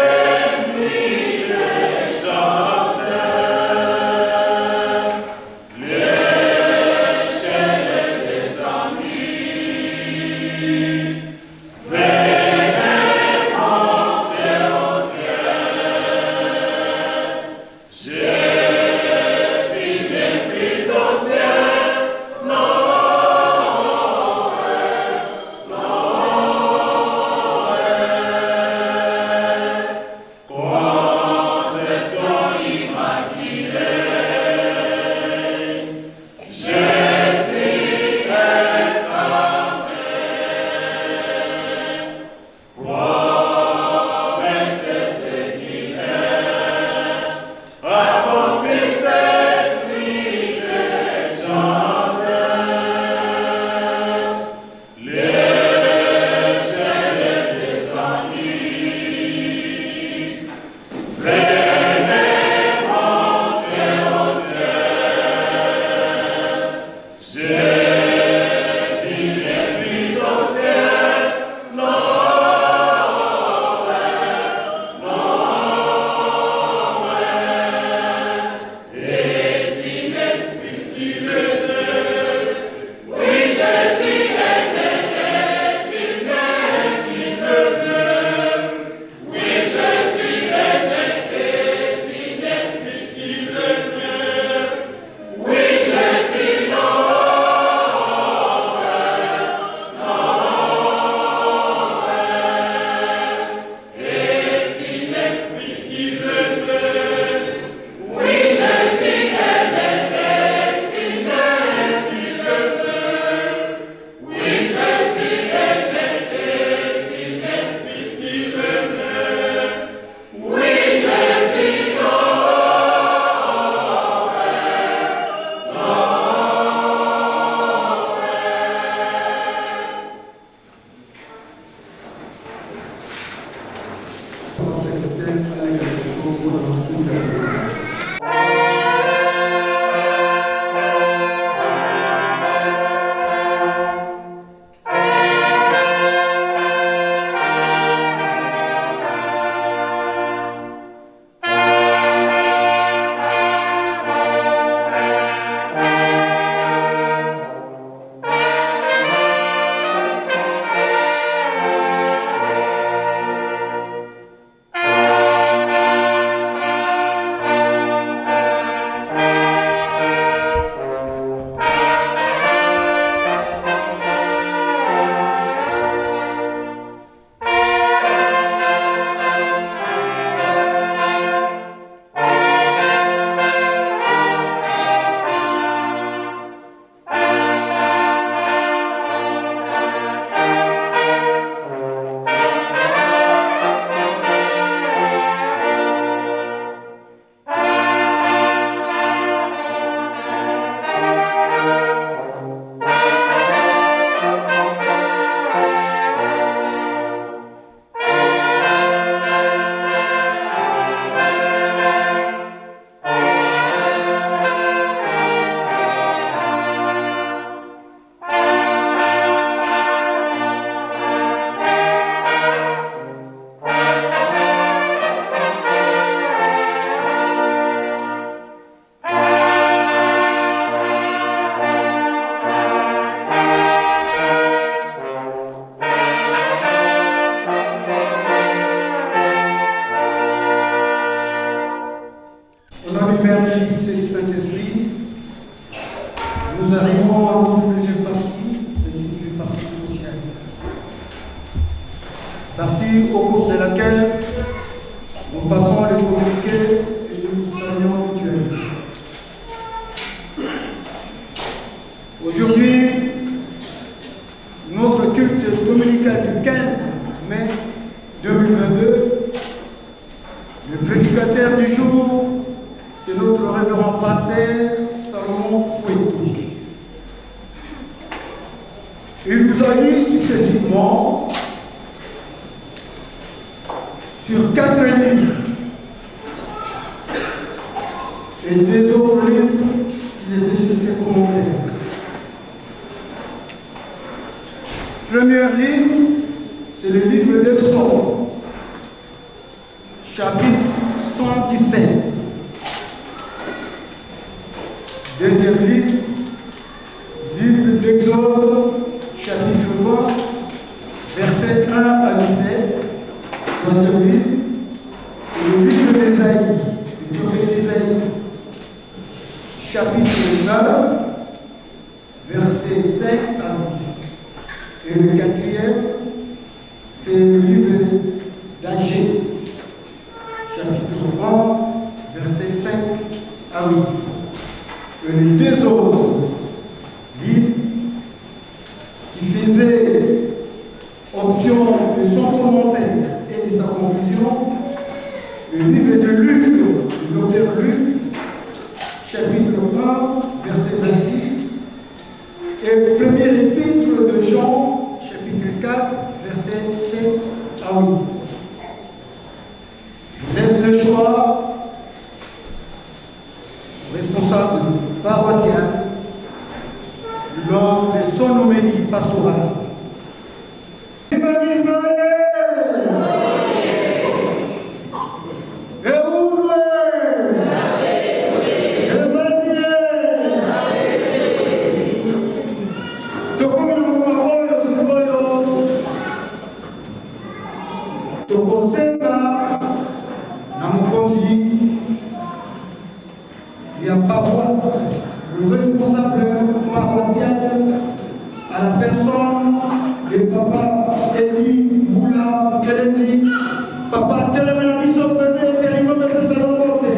Il nous a lu successivement sur quatre livres et deux autres livres qui étaient sur ses commentaires. Premier livre, c'est le livre de Psaumes, chapitre 117. Deuxième livre, livre d'Exode, chapitre 20, versets 1 à 17. Troisième livre, c'est le livre d'Ésaïe, le prophète Ésaïe, chapitre 9, versets 5 à 6. Et le quatrième, c'est le livre d'Agé, chapitre 1, versets 5 à 8. Et les deux autres livres qui faisaient option de son commentaire et de sa conclusion, le livre de Luc, le docteur Luc, chapitre 1, verset 26, et premier épître de Jean, chapitre 4, verset 7 à 8. Je laisse le choix au responsable paroissial lors de son homélie pastorale. Tokomi na ngonga oyo sikoyo tokosenga na mokonzi ya paroisse, le responsable paroissial à la personne de papa Eli Mbula Kelezi. Papa telemela biso pene telingo mepesa yo mbote.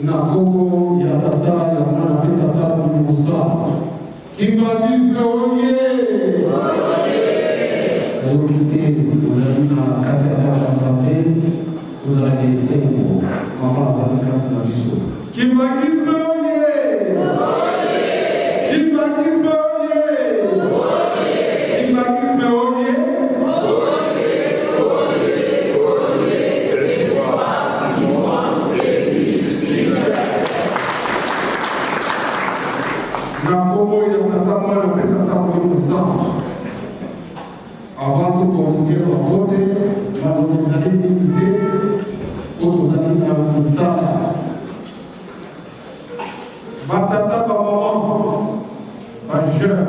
Na kombo ya Tata, ya Mwana mpe Tata Molimo Santu. Kimbanguisme oye! Nayoki te ozali na kati ya ndako ya Nzambe, ozalaka esengo. Mama azali kati na biso. Kimbanguisme oye! Kimbanguisme oye! Kimbanguisme oye! Na nkombo ya Tata, Mwana mpe Tata Molimo Santu. Avant tokontinue bambote, maloba ezali mingi te mpo tozali na mosala. Batata, bamama, bajeune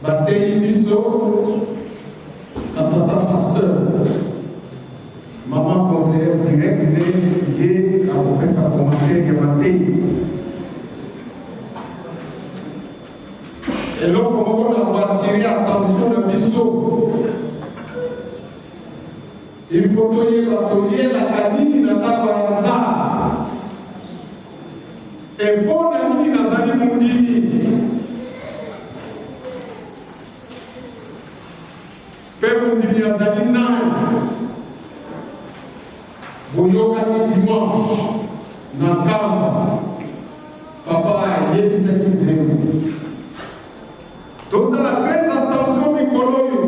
Bateyi biso na papa pasteur, maman conseillère direct nde ye akopesa commentaire ya mateyi. Eloko moko na koatire attention na biso, il faut toyeba toyelaka nini na ndako ya Nzambe. E mpo na nini nazali mondimi? Mpe mondimi azali nani? Boyokaki dimanche na Nkamba, papa ayebisaki nzembo. Tosala très attention mikolo oyo.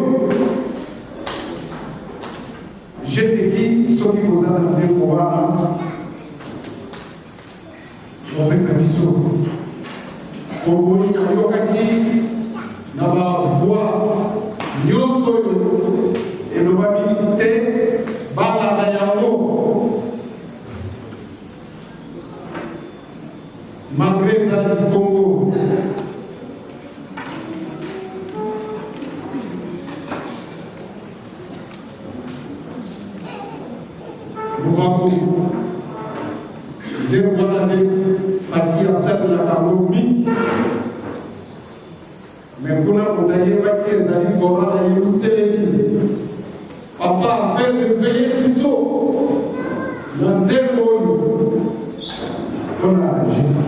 Je te dis, soki boza na nzembo wana Bopesa biso oboyi nayokaki na bavoi nyonso oyo elobami te balanda yango malgre ezalaki bongo. Luvaku nzembo wana nde Faki asalelaka yango mingi, me kuna moto ayebaki ezali korala Yerusalemi. Papa afe reveye biso na nzembo oyo mpona Belgique.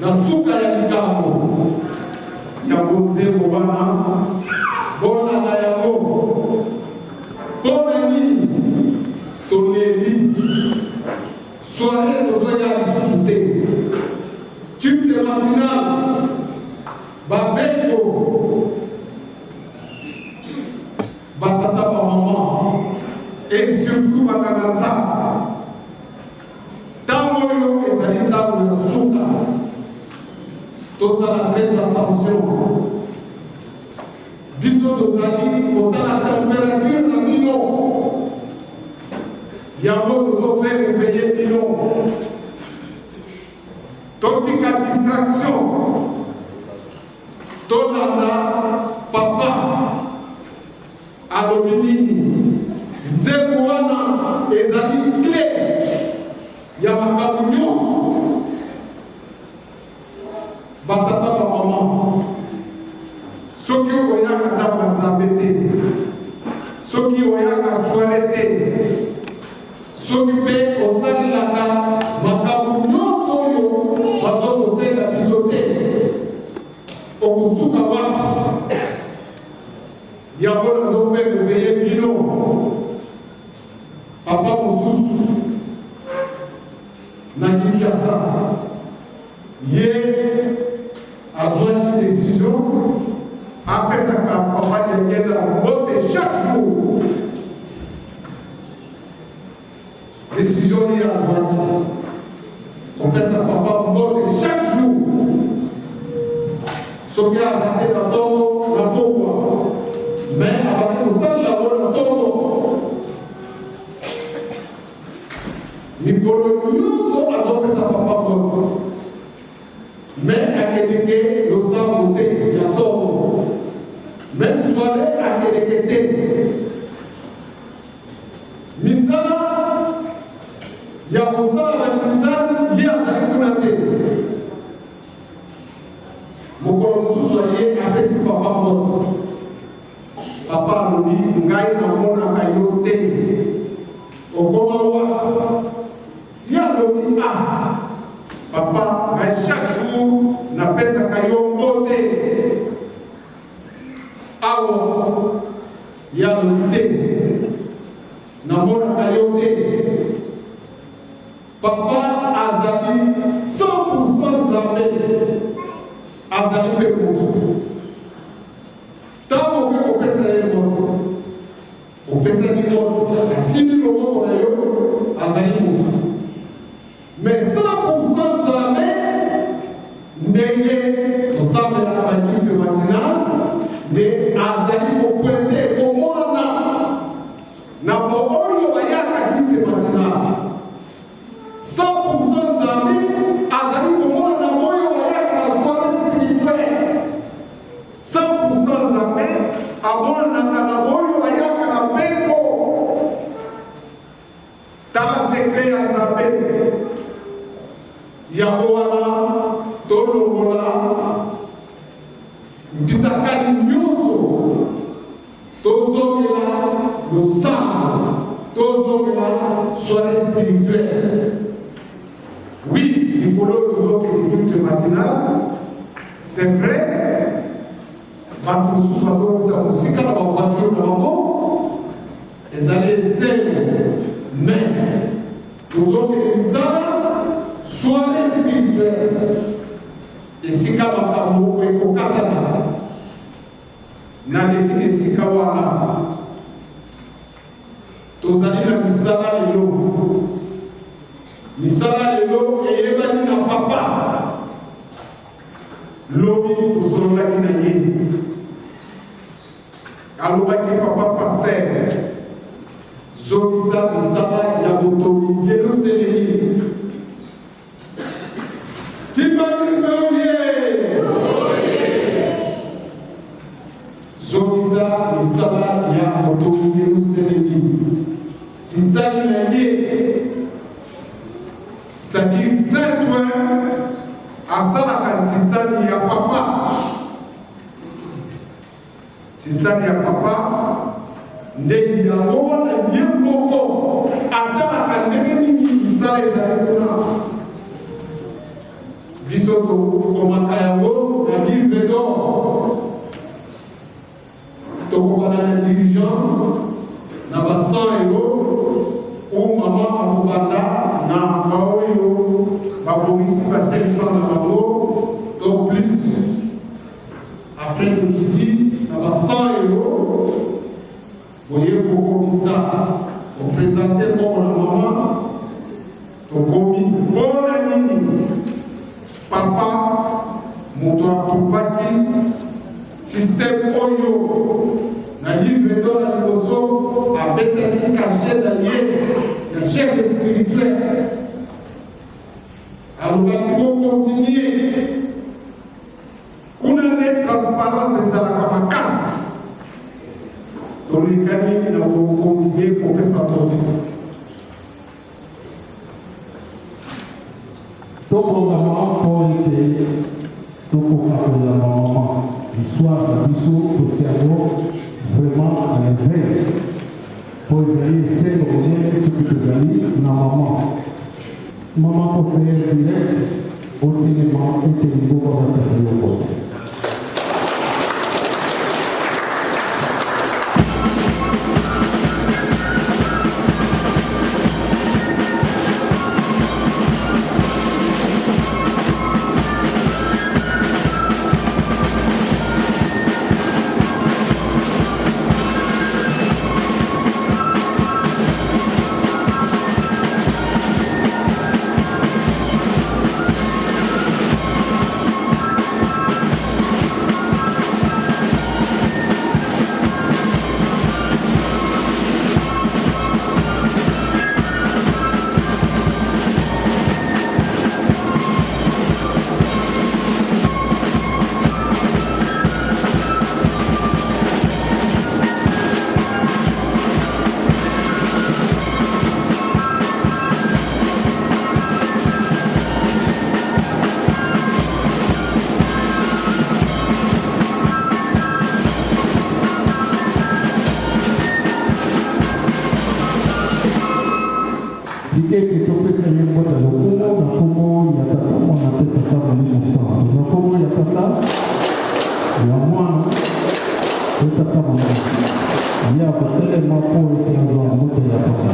Na suka ya likambo yango, nzembo wana bolanda yango. Mpo na nini tolembi? Soiree tozoya lisusu te, culte matinal, babengo, batata, bamama et surtout bakanga nzambe. Ntango oyo ezali ntango ya suka, tosala très attention. Biso tozali kotala température na bino, yango tozofaire éveiller bino. Totika distraction, tolanda papa alobi nini. Nzembo wana ezali clé ya makambo nyonso. Batata, bamama, soki oyaka ndako ya Nzambe te, soki oyaka soirée te, soki mpe osalelaka makambo nyonso oyo bazokosenga biso te, okosuka wapi? Yango nazofaire éveiller bino. Papa mosusu na Kinshasa, ye azwaki décision apesaka papa Yengela mbote chaque jour. Décision ye azwaki, kopesa papa mbote chaque jour. Soki arate na ntongo, na pokwa, mais abandi kosalela yango na ntongo. Mikolo nyonso azopesa papa mbote, mais akendeke losambo te ya ntongo, même soirée akendeke te. Misala ya kosala na tinzani, ye azali kuna te. Mokolo mosusu aye, apesi papa mbote. Papa alobi: "Ngai namonaka yo te, okoma wapi?" Ye alobi: "Ah papa, ngai chaque jour napesaka yo mbote awa." Ye alobi: "Te, namonaka yo te." Papa azali 100% Nzambe, azali mpe motu. Ntango okoki kopesa ye mbote, opesaki mbote, asimbi loboko na yo, azali motu. Mais 100% Nzambe, ndenge tosambelaka baculte matinal, nde azali kopointer, komonana na baoyo bayaka culte matinal. 100% Nzambe azali komona na oyo bayaka na soirée spirituelle. 100% Nzambe amonanaka na oyo bayaka na mpepo. Tala secret ya Nzambe. Yango wana tolongola mpitakali nyonso, tozongela losambo, tozongela soirée spirituelle. Oui, likolo oyo tozokende culte matinal, c'est vrai, bato mosusu bazokuta mosika na bavoiture na bango, ezali esengo. Mais tozokende misala, soirée spirituelle, esika makambo ekokatana. Naleki na esika wana. Tozali na misala lelo. Misala lelo eyebani na papa. Lobi tosololaki na ye, alobaki: "Papa pasteur, zongisa misala ya botongi Yelusalemi." Kimbanguisme oye! Zongisa misala ya botongi Yelusalemi. Tintali na ye, c'est-à-dire Saint Ouen asalaka ntinzani ya papa. Ntinzani ya papa nde yango wana. Ye moko atalaka ndenge nini misala ezali kuna. Biso Tokomaka yango na livre d'or. Tokobanda na dirigeant na ba 100 euros ou mama akobanda na baoyo babongisi ba 500 na bango to plus. Après tokiti na ba 100 euros, boye kokomisa kopresente mbongo na mama. Tokomi mpona nini? Papa moto apruvaki système oyo na livre d'or na liboso, abetaki cachet na ye ya chef spirituel, alobaki bokontinue kuna nde transparence ezalaka makasi. Tolekani na kokontinue kopesa tote. Tobongama mpo ete tokoka koyamba mama. Histoire na biso totia yango vraiment à l'éveil, mpo ezali esengo monene soki tozali na mama. Mama conseillère direct, otelema ete lingomba bapesa yo mbote. Tika ete topesa ye mbote ya lokumu na nkombo ya Tata, Mwana mpe Tata Molimo Santu. Na nkombo ya Tata, ya Mwana mpe Tata Molimo. Ye akotelema mpo ete azwa mbote ya Papa.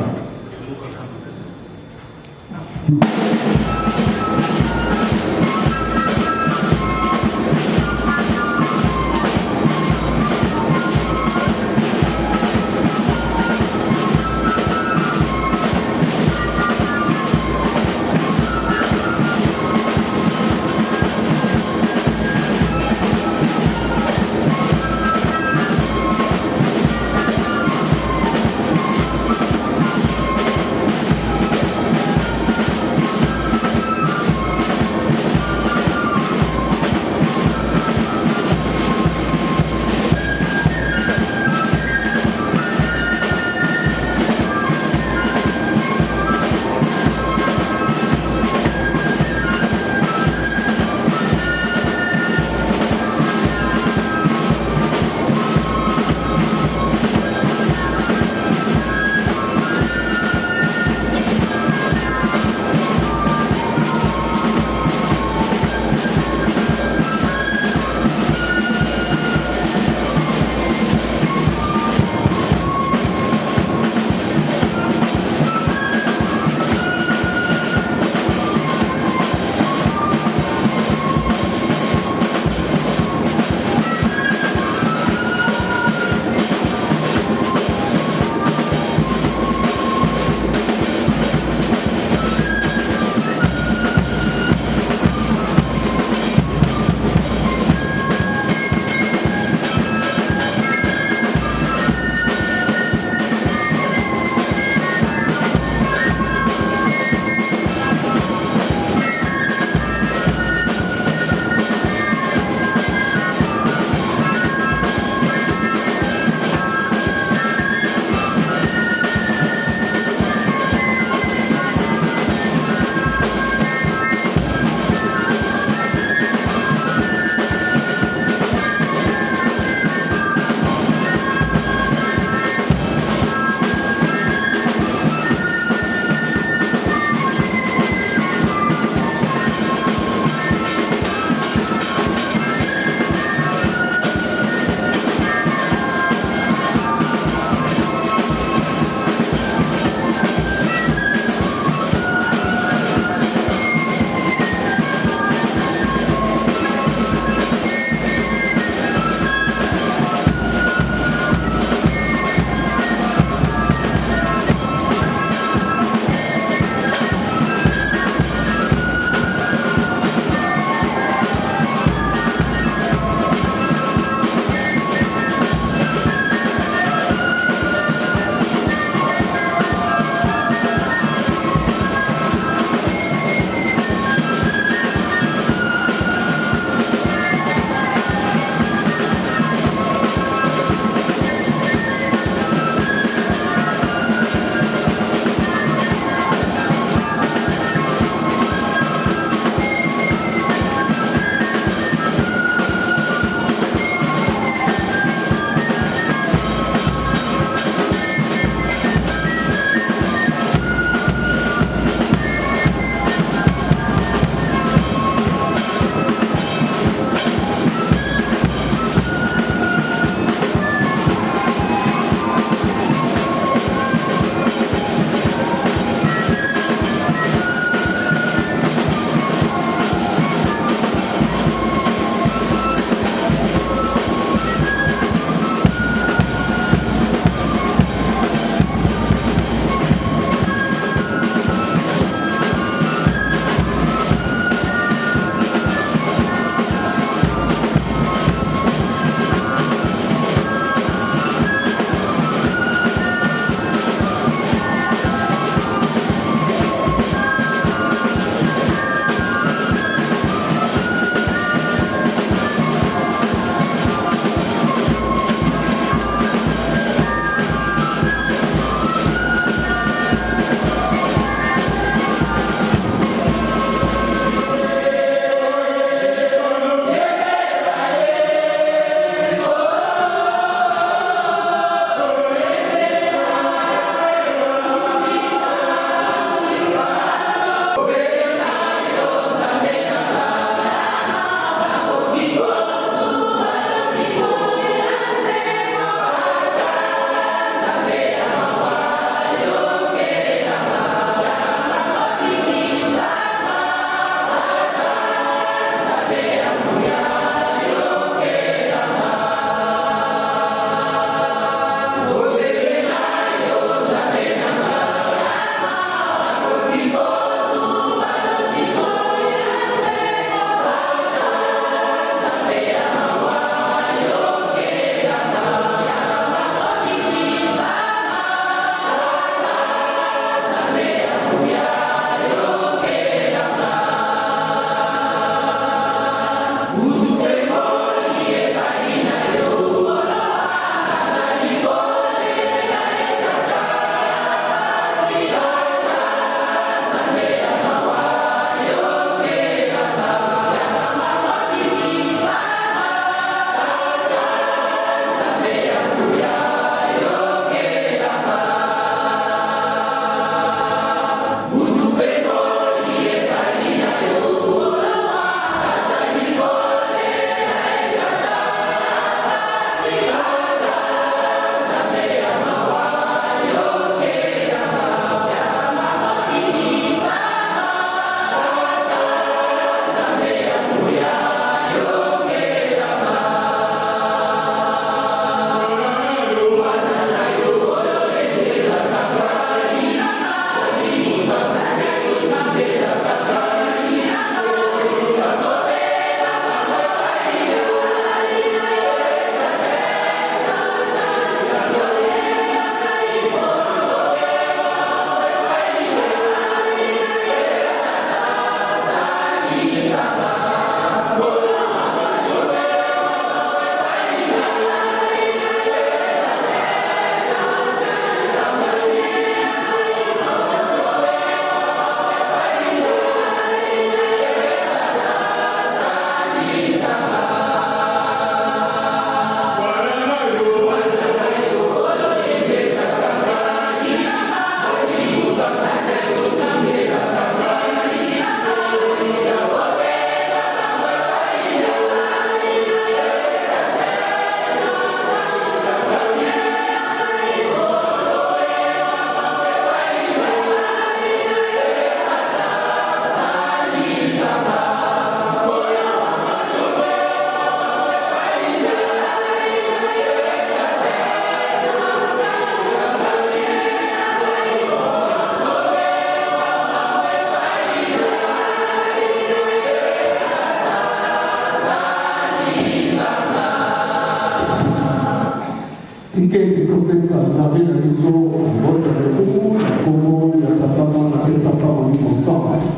Tika ete topesa Nzambe na biso mbote ya lokumu na nkombo ya Tata, Mwana mpe Tata Molimo Santu.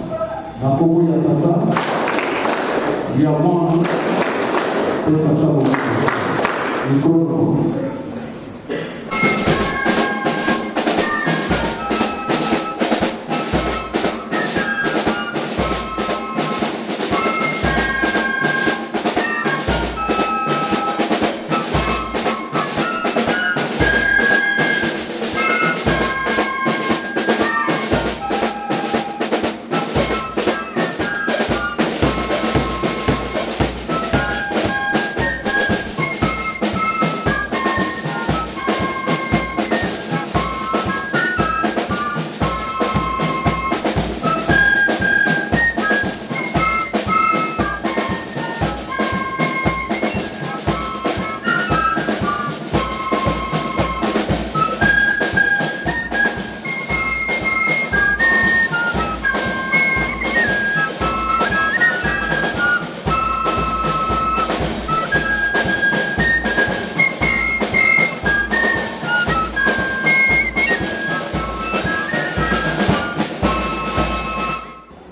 Na nkombo ya Tata, ya Mwana mpe Tata Molimo. Likolo na bango.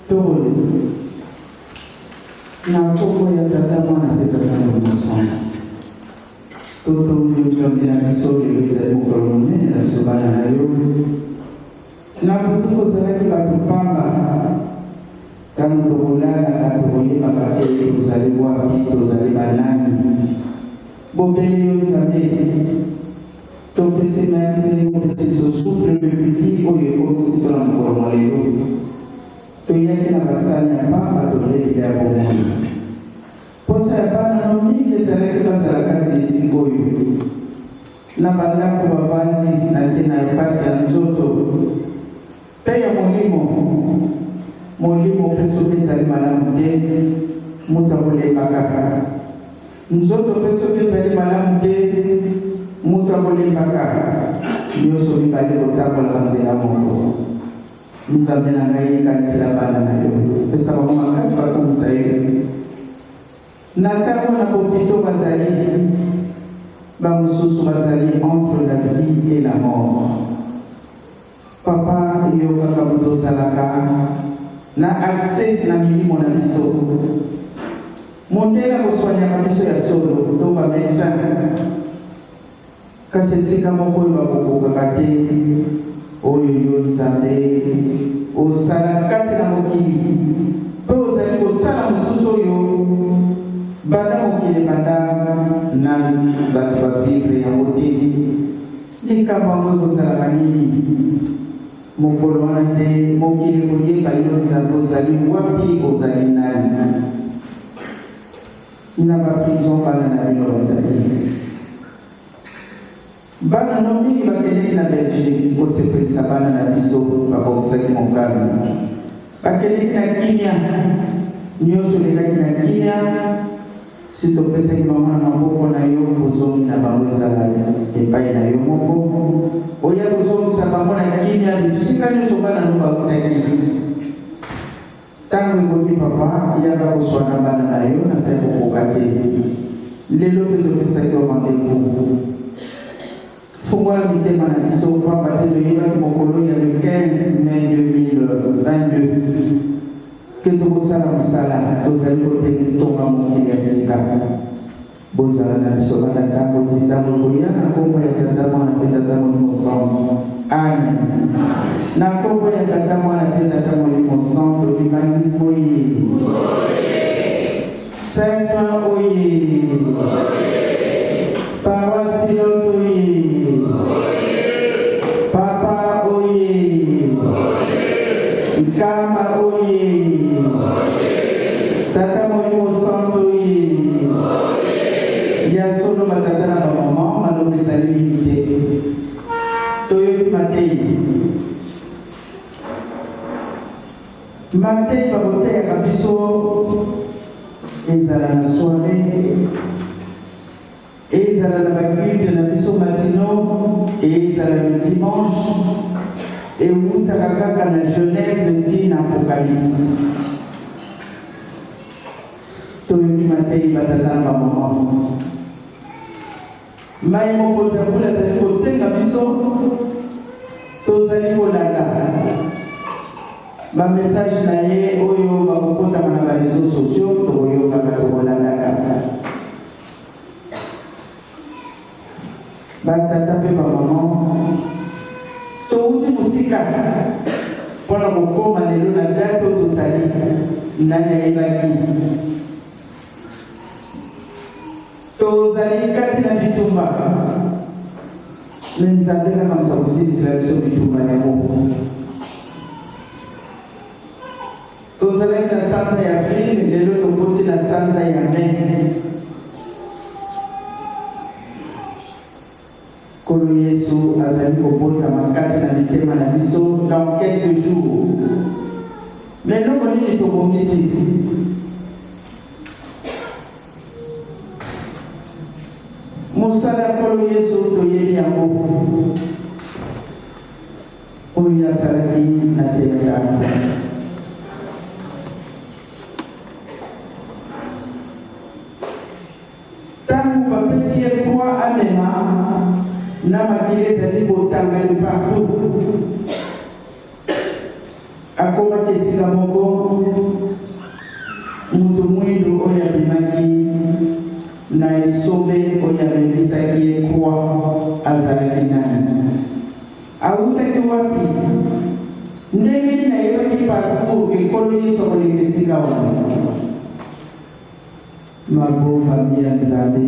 Toli. Na nkombo ya Tata, Mwana mpe Tata Molimo Santu. Totondi Nzambe na biso, lelo ezali mokolo monene na biso bana na yo. Na butu tozalaki bato pamba, ntango tokolalaka tokoyebaka te tozali wapi, tozali banani. Bobele yo Nzambe, topesi merci ndenge opesi biso souffle de vie oyo ekomisi biso na mokolo mwa lelo. Toyaki na basani ya pamba tolie bilei ya bomoi. Posa ya bana no mingi ezalaki bazala kati na esika oyo. Na bandako bavandi na ntina ya mpasi ya nzoto mpe ya molimo. Molimo mpe soki ezali malamu te, moto akolembaka. Nzoto mpe soki ezali malamu te, moto akolembaka. Nyonso mibale kotambolaka nzela moko. Nzambe na ngai, kanisela bana na yo, pesa bango makasi bakumisa yo. Na ntango na bopito bazali, bamosusu bazali entre la vie et la mort. Papa, yo kaka moto ozalaka na accès na milimo na biso. Mondele akoswanyaka biso ya solo to ba medecin Kasi esika moko oyo bakokokaka te, oyo yo, Nzambe, osala kati na mokili, mpe ozali kosala mosusu oyo banda mokili ebanda nanu bato ba vivre yango te. Likambo yango ekozalaka nini? Mokolo wana nde mokili ekoyeba yo, Nzambe, ozali wapi, ozali nani. Na ba prison bana na bino bazali. Bana no mingi bakendeki na Belgique kosepelisa bana na biso bakokisaki mokano. Bakendeki na kimia, nionso elekaki na kimia, si topesaki bango na maboko na yo bozongi na bango ezala epai na yo moko oya kozongisa bango na kimia bisika nionso bana no bautaki. Tango ekoki papa yaka kosua na bana na yo nazali kokoka te lelo pe topesaki yo rendez-vous fungola mitema na biso pamba te toyebaki mokolo ya le 15 mai 2022 ke tokosala mosala tozali kotonga mokili ya sika Bozala na biso banda tango ti tango ekoya na kombo ya Tata, Mwana mpe Tata Molimo Santu. Amen. Na kombo ya Tata, Mwana mpe Tata Molimo Santu, Kimbanguisme oye! Saint Ouen oye! Paroisse Pilote oye! Papa oye! Nkamba oye! Tata Molimo Santu oye! Ya solo ba tata na ba maman maloba ezali mingi te. Toyoki mateyi. Mateyi bakoteyaka biso ezala na soiree Ezala na ba culte na biso matinaux, ezala le dimanche, ewutaka kaka na Genèse ti na Apocalypse. Toyoki mateyi ba tata na ba maman. Maye Mokonzi ya bule azali kosenga biso, tozali kolanda ba message na ye oyo bakokotaka na ba reseaux sociaux, tokoyokaka, tokolandaka. Batata mpe bamama, towuti mosika mpo na kokoma lelo na date oyo tozali. Nani ayebaki? Tozali kati na bitumba, me Nzambe kaka moto akosilisela biso bitumba yango. Tozalaki na sanza ya Avril, lelo tokoti na sanza ya Mai. Nkolo Yesu azali kobotama kati na mitema na biso dans quelques jours. Mais eloko nini tobongisi? Mosala ya Nkolo Yesu toyebi yango, oyo ye asalaki na se ya talo. Tango bapesi ye croix amema, na makila ezali kotanga de partout. Akomaki esika moko, moto mwindo oyo abimaki na esobe oyo amemisaki ye croix azalaki nani? Awutaki wapi? Ndenge nini ayebaki parcours ke Nkolo Yesu akoleka esika wana? Mabombami ya Nzambe.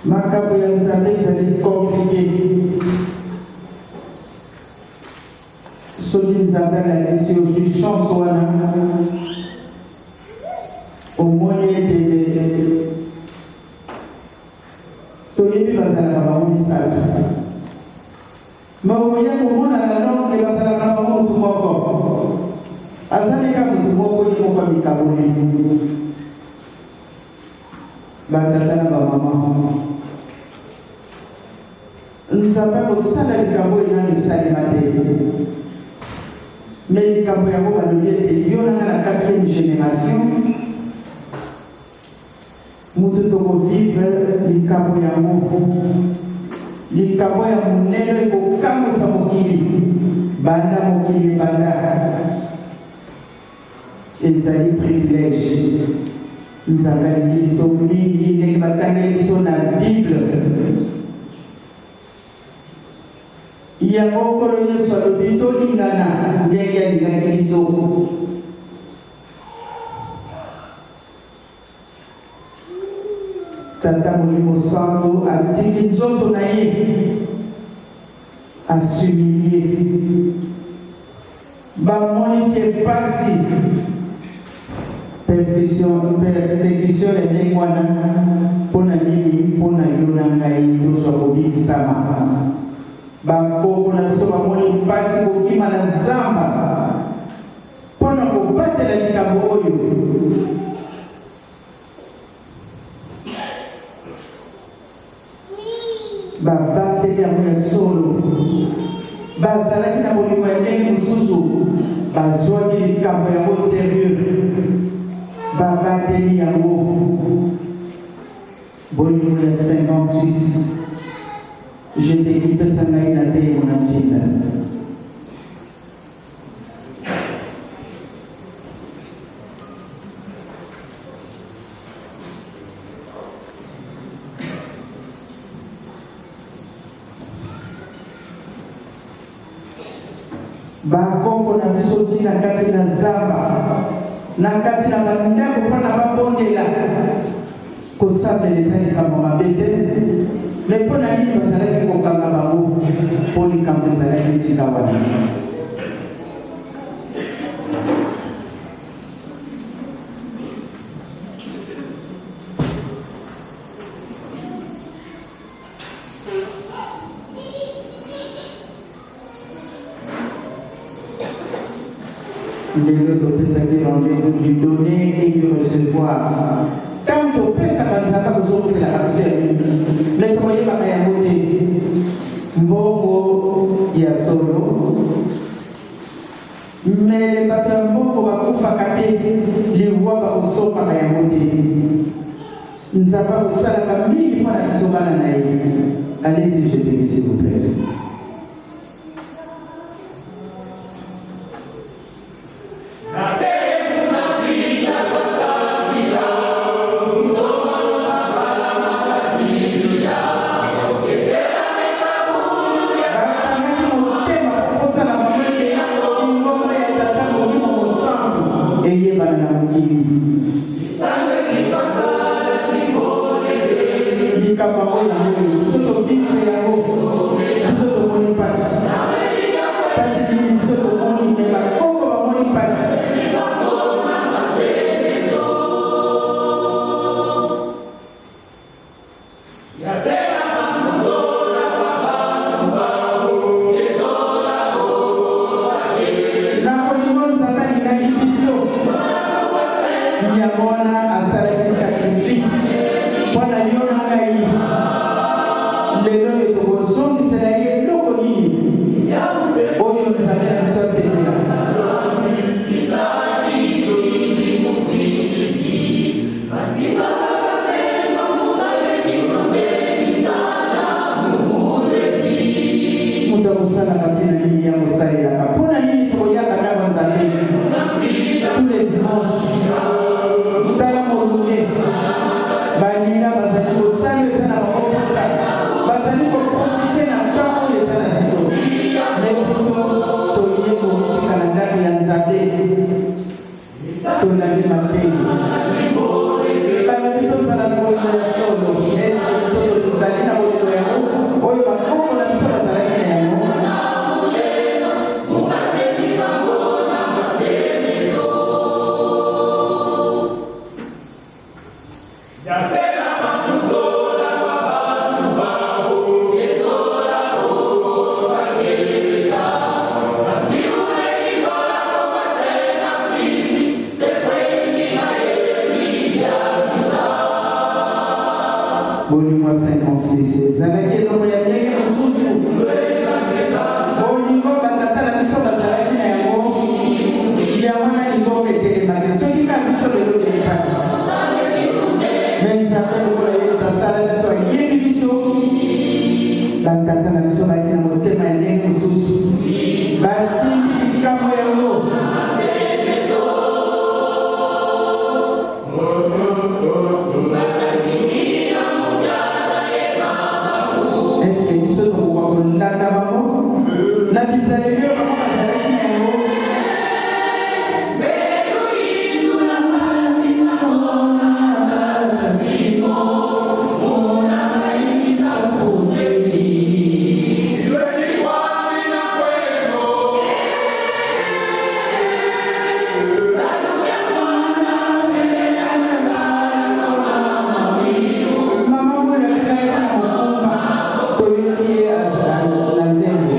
Makambo ya Nzambe ezali komplike. Soki Nzambe alakisi yo ozwi chance wana, omoni ete toyebi bazalaka bango misato. Mais okoya komona na longue bazalaka na bango mutu moko. Azali ka mutu moko ye moko amikaboli. Ba tata na ba mama. Nzambe akosala likambo oyo nanu esalema te. Mais likambo yango balobi ete yo na nga na quatrième generation Mutu toko vivre likambo yango. Likambo ya monene ekokamwisa mokili banda mokili ebanda. Ezali privilège. Nzambe alingi biso mingi ndenge batangeli biso na Bible. Yango Nkolo Yesu alobi tolingana ndenge alingaki biso. Tata Molimo Santu atiki nzoto na ye asumilie, bamonisi ye mpasi, persecution ya ndenge wana. Mpo na nini? Mpo na yo na ngai tozwa kobikisama. Bankoko na biso bamoni mpasi kokima na zamba Mpo na kobatela likambo oyo. Babateli yango ya solo bazalaki na bolingo ya ndenge mosusu, bazwaki likambo yango serieux, babateli yango. Bolingo ya 56 je te pesa ngai na te mona mfinda. Bakoko na biso ti na kati na zamba, na kati na bandako mpo na babondela. Kosambela eza likambo mabe te, me mpo na nini bazalaki kokanga bango? Mpo likambo ezalaki esika wana. Lelo topesaki rendez-vous du donner et du recevoir. Ntango topesaka Nzambe akozongiselaka biso ya mingi, me tokoyebaka yango te. Mbongo ya solo. Mele bato ya mbongo bakufaka te, liwa bakosombaka yango te. Nzambe akosalaka mingi mpo na biso bana na ye. Allez-y, je te dis s'il vous plaît. Bakangaki motema mpo na bango ete lingomba ya Tata Molimo Mosantu eyebana na mokili. Likambo yango yango oyo biso tovivre yango, biso tomoni mpasi. Mpasi nini biso tomoni, me bakoko bamoni mpasi. Na bolingo Nzambe alingaki biso, yango wana asalaki sacrifice mpo na yo na ngai. Lelo oyo tokozongisela ye eloko nini oyo Nzambe na biso asepela? Moto akosalaka ntina nini ya kosalelaka? Mpo na nini tokoyaka ndako ya Nzambe tous les dimanches? Tala molunge, baninga bazali kosala eza na bango mposa, bazali koprofite na ntango oyo eza na biso. Me biso toye komitika na ndako ya Nzambe. Tolandi mateyi. Balobi tozala na bolingo ya solo. Eske biso tozali na bolingo yango oyo bakoko na biso bazalaki na yango? Bolingo ya 56 ezalaki eloko ya ndenge mosusu. Bolingo batata na biso bazalaki na yango, yango wana lingomba etelemaki. Soki kaka biso lelo toli mpasi, me Nzambe lokola ye moto asala biso ayebi biso. Batata na biso bayaki na motema ya ndenge mosusu, basimbi likambo yango. Eske biso tokoka kolanda bango na bizaleli oyo bango bazalaki na yango? Mama Mvula atikalaki na mokumba, toyoki ye na nzembo.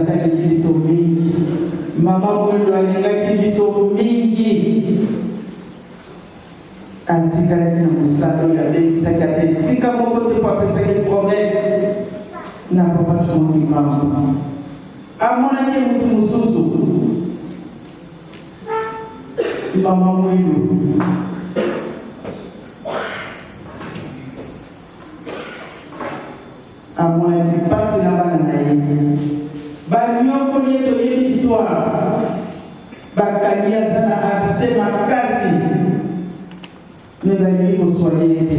Nzambe alingi biso mingi. Mama Mwindo alingaki biso mingi. Atikalaki na mosala oyo abengisaki ata esika moko te mpo apesaki promesse na papa Simon Kimbangu. Amonaki moto mosusu, Mama Mwindo. Amonaki mpasi na bana na ye. Banyokoli ye, toyebi histoire. Bakangi aza na abcès makasi. Mais balingi kosoigne ye te.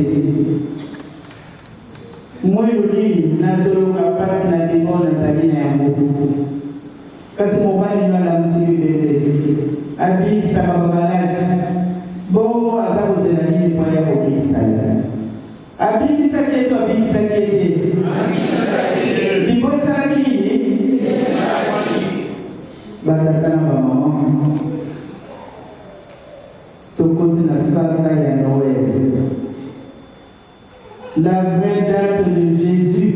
Mwilu nini nazoyoka mpasi na bino nazali na yango. Kasi mobali no alamusi bibembe, abikisaka bamaladi, bongo aza kozela nini mpo aya kobikisa yo? Abikisaki ye to abikisaki ye te? Libo esalaki nini? Batata na bamama, tokoti na sanza ya Noël. La vraie date de Jésus,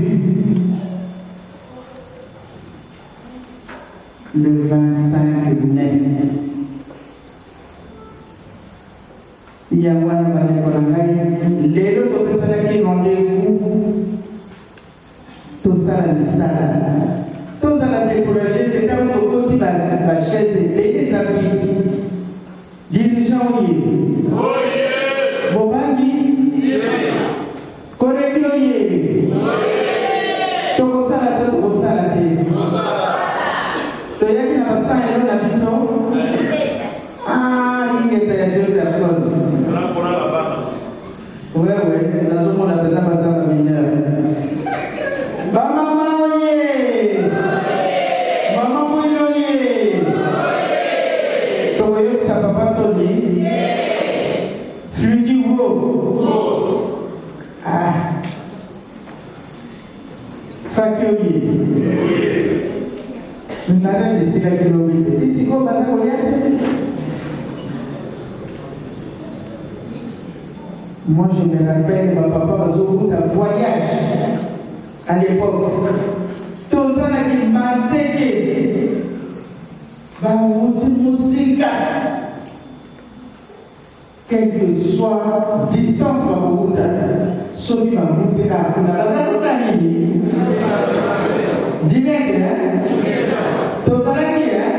le 25 mai. Yango wana bandeko na ngai, lelo topesanaki rendez-vous tosala misala, tozala découragé te ntango tokoti bachaise ebele eza vide. Dirigeant oye, bobangi koleki oye, tokosala to tokosala te, toyaki na basan elo na biso. Ah, ingeta ya deux personnes. Wewe, nazomona mpenza baza ba mineur. Bamama oye! Mama Mwilo oye! Tokoyokisa papa Soni. Fluki wo. Ah. Faki oye. Mariage esilaki lobi te. Ti sikoyo baza koya te. Moi je me rappelle ba papa bazokuta voyage à l'époque. Toza na kimbanseke. Bawuti mosika. Quelle que soit distance bakowuta, soki bawuti kaka kuna baza kosala nini? Direct hein? Tozalaki hein?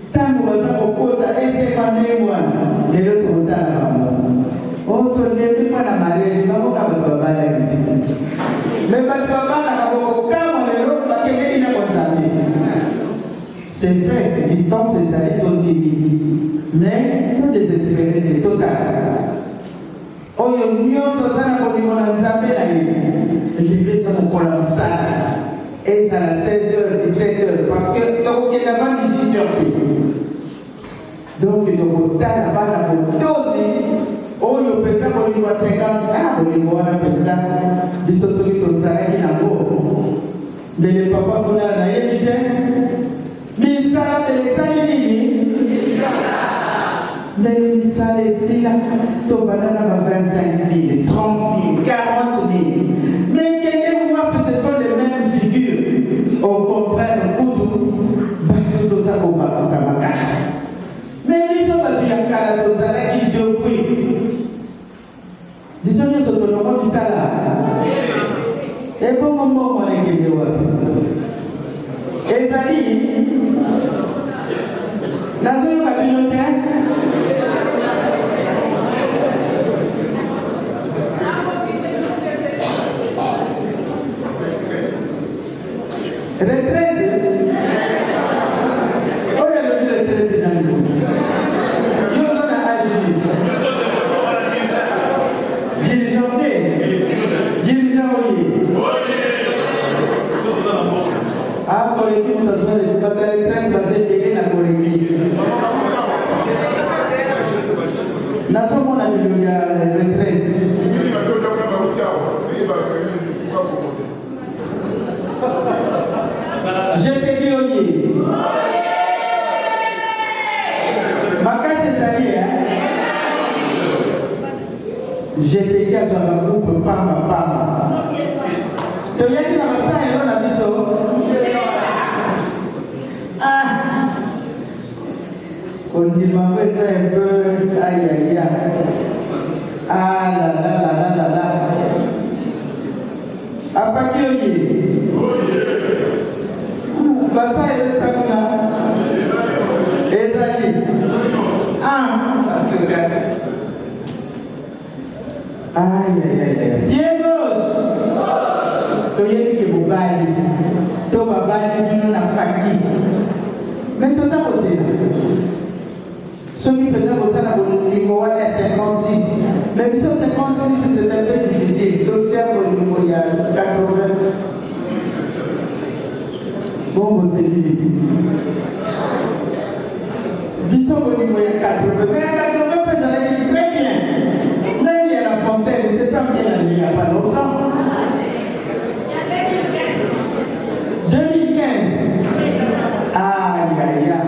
Ntango baza kokota esekwa ndenge wana, lelo tokotala bango. O tolembi mpo na mariage, bango kaka bato babalaki te. Me bato babalaka bokokamwa lelo bakendeki na konzambe. C'est vrai, distance ezali tondimi, mais to desespere te, totala. Oyo nyonso aza na kondimo na Nzambe na ye, libesa mokolo ya mosala ezala 16 heures 17 heures, parce que tokokende avant 18 heures te. Donc tokotala bana botosi oyo mpenza bolingo ya 50 ah, bolingo wana mpenza biso soki tozalaki nango mbele papa kuna nayebi te misala mbele esali nini mbele misala esila tobanda na ba 25 000 30 000 40 000 mais kende wapi ce sont les mêmes figures au contraire kutu bato toza kobakisa makasi me biso bato ya kala tozalaki depuis Biso nyonso tolongwa misala. Ebongo mbongo wana ekende wapi? Ezali nazoyoka bino te. Retraite oyo alobi retraite nani? Yo oza na age nini? Dirigeant te? Dirigeant oye. Ah, koleki moto azwa bato ya retraite baza ebele na koleki. Nazomona bilongi ya retraite. Jeteki oye. Makasi ezali eh? Jeteki azwaka groupe pamba pamba. Toyaki na basan elo na biso. Kondima yango eza un peu ayaya. Ah la la la la la la. Apaki oye. Basa epesa kuna. Ezali. Ah, en tout cas. Aïe, aïe, aïe, aïe. Pied gauche. Toyebi ke bobali to babali bino na faki. Mais toza kozela. Soki mpenza bosala bolingo wana ya 56. Mais biso 56 c'est un peu difficile. Totia bolingo ya 80. Bongo selili. Biso bolingo ya 80. Mais ya 80 mpe ezalaki très bien. Même ya la fontaine, c'est pas bien allé il y a pas longtemps. 2015. Aïe, aïe, aïe.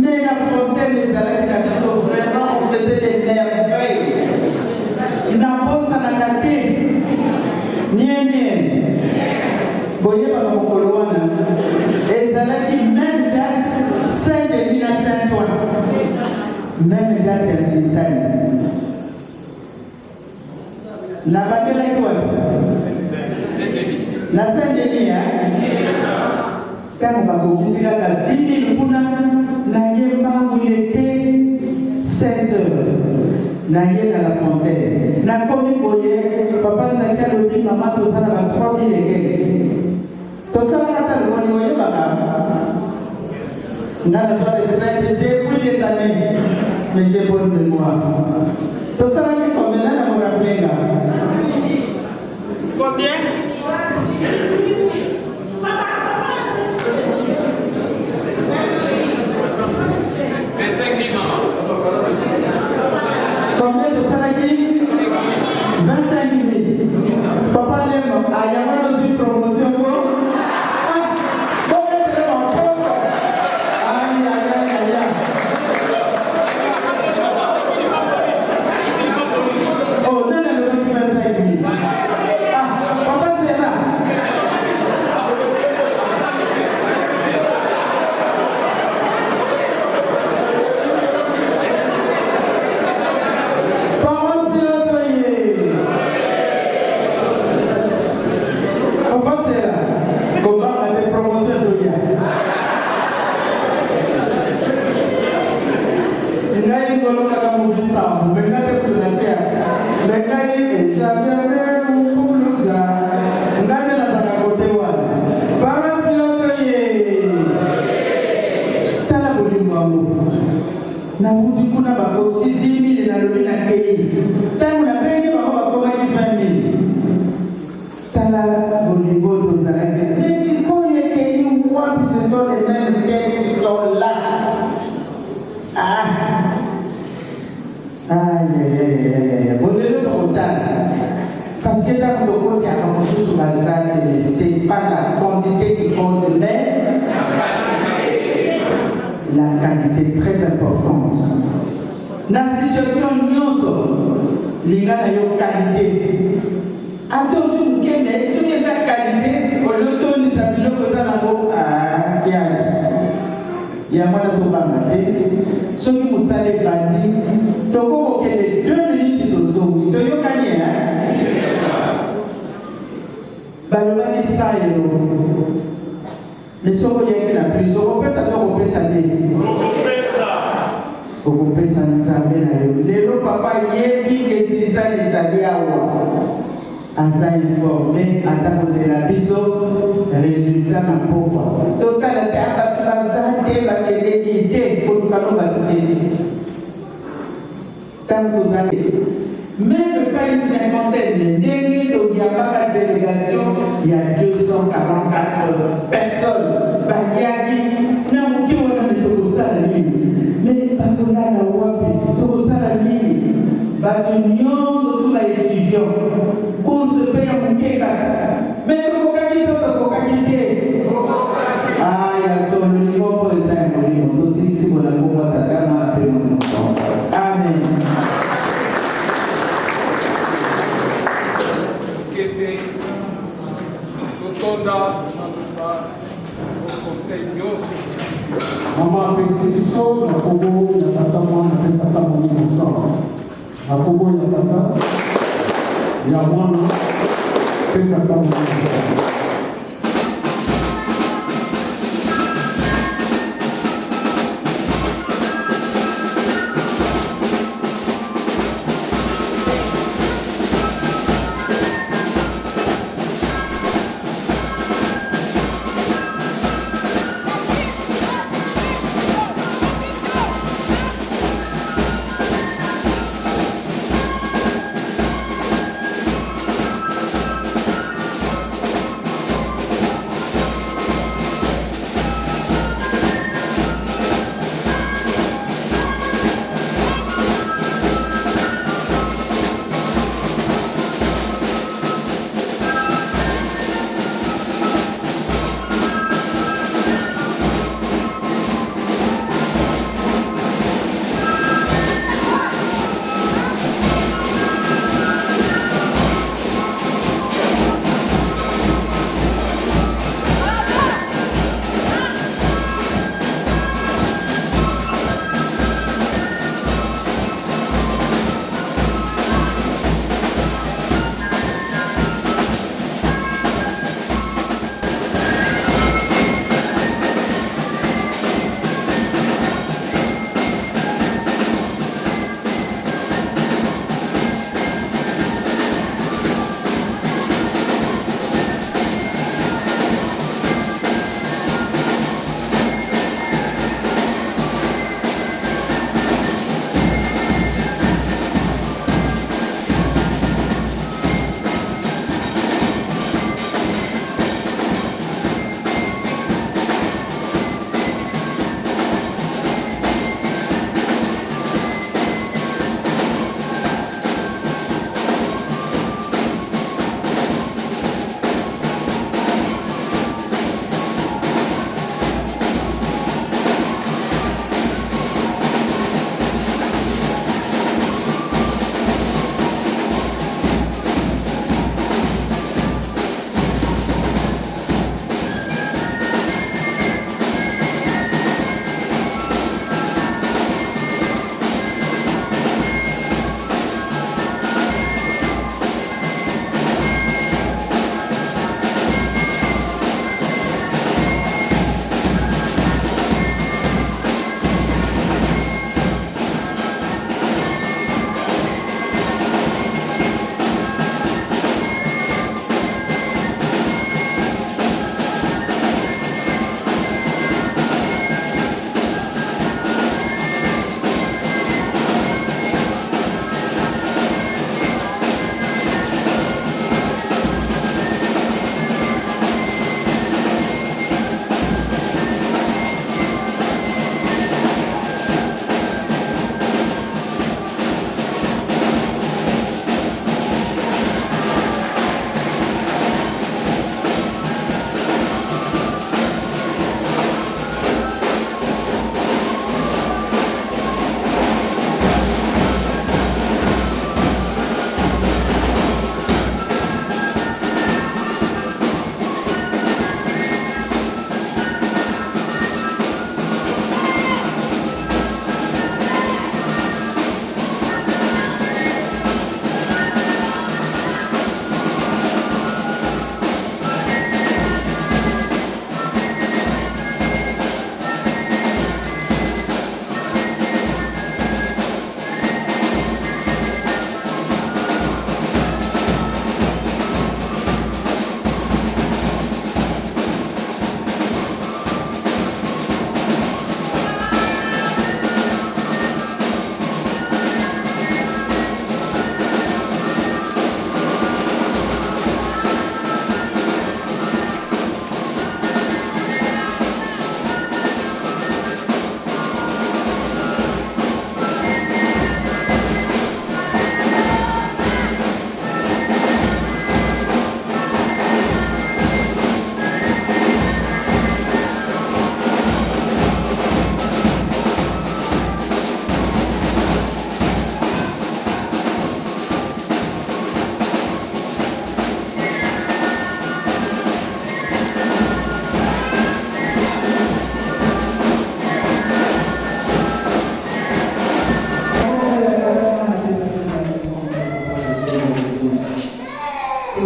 Mais la fontaine ezalaki na biso vraiment, on faisait des merveilles. Nabosanaka te. Nie nie. Boyebaka mokolo wana ezalaki même date, Saint-Denis na Saint-Ouen, même date ya Nsinsani. Nabandelaki wapi? Na Saint-Denis. Ntango bakokisi kaka 10 000 kuna, naye mbangu, il était 16 heures, naye na la fontaine. Nakomi boye, papa Nzaki alobi: "Mama, toza na ba 3000 ekeke." Tosalaka ta loboni. Oyebaka nga nazwa retraite depuis des années, mais j'ai bonne mémoire. Tosalaki combien? Nani akorappeler nga combien? Combien tosalaki? 25 000. Papa Lemo ayanga, nozwi promotion ko. Ah, bometele maboko. Aïe, aïe, aïe, aïe, aïe. Oh, nani alobaki 25 000? Ah, papa Sera. Paroisse pilote ye. Papa Sera, kobanga te, promotion ezoya. Ngai ngolo kaka mobisambo, me ngai te kutu natia. Me ngai etabiame mukuluza. Ngai nde nazalaka kote wana. Paroisse pilote ye. Tala bolingo yango. Nawuti kuna, bakokisi 10 000, nalobi nakei. Ntango nabengi bango, bakomaki 20 000. Tala bolingo tozalaki. Mais sikoyo ekei wapi? Ce sont les mêmes têtes qui sont là. Ah, ayayayayaya, bolelo tokotala, parce que ntango tokotiaka mosusu baza te. C'est pas la quantité qui compte, mais la qualité, très importante. Na situation nyonso, linga na yo qualité. Ata ozwi moke, mais soki eza qualité, olie otondisa biloko eza nango kiaki yango wana. Tobanga te. Soki mosala ebandi, tokokokende 2 minutes, tozongi. Toyokani? Balobaki 100 euro, mais soki oliaki na plus, okopesa to okopesa te? Okopesa Nzambe na yo. Lelo papa yebi ke nzinzani ezali awa, aza informé, aza kozela biso résultat na pokwa. Totala te bato baza te, bakeleki te, koluka no bato te. Ntango toza même pas une cinquantaine, ndenge toyambaka délégation ya 244 personnes bayaki na moke wana, me tokosala nini? Me bakolala wapi? Tokosala nini? Bato nyonso tu baétudiant, bourse mpe ya moke kaka. Me tokokaki to tokokaki te? Ah, ya solo, liboko eza ya molimo. Tosilisi bona nkombo ya Tata, Mwana mpe Molimo. Amen. Kete totonda maloba o conseil nyonso. Mama apesi biso na nkombo ya Tata, Mwana mpe Tata Molimo Santu. Na nkombo ya Tata, ya Mwana mpe Tata Molimo Santu.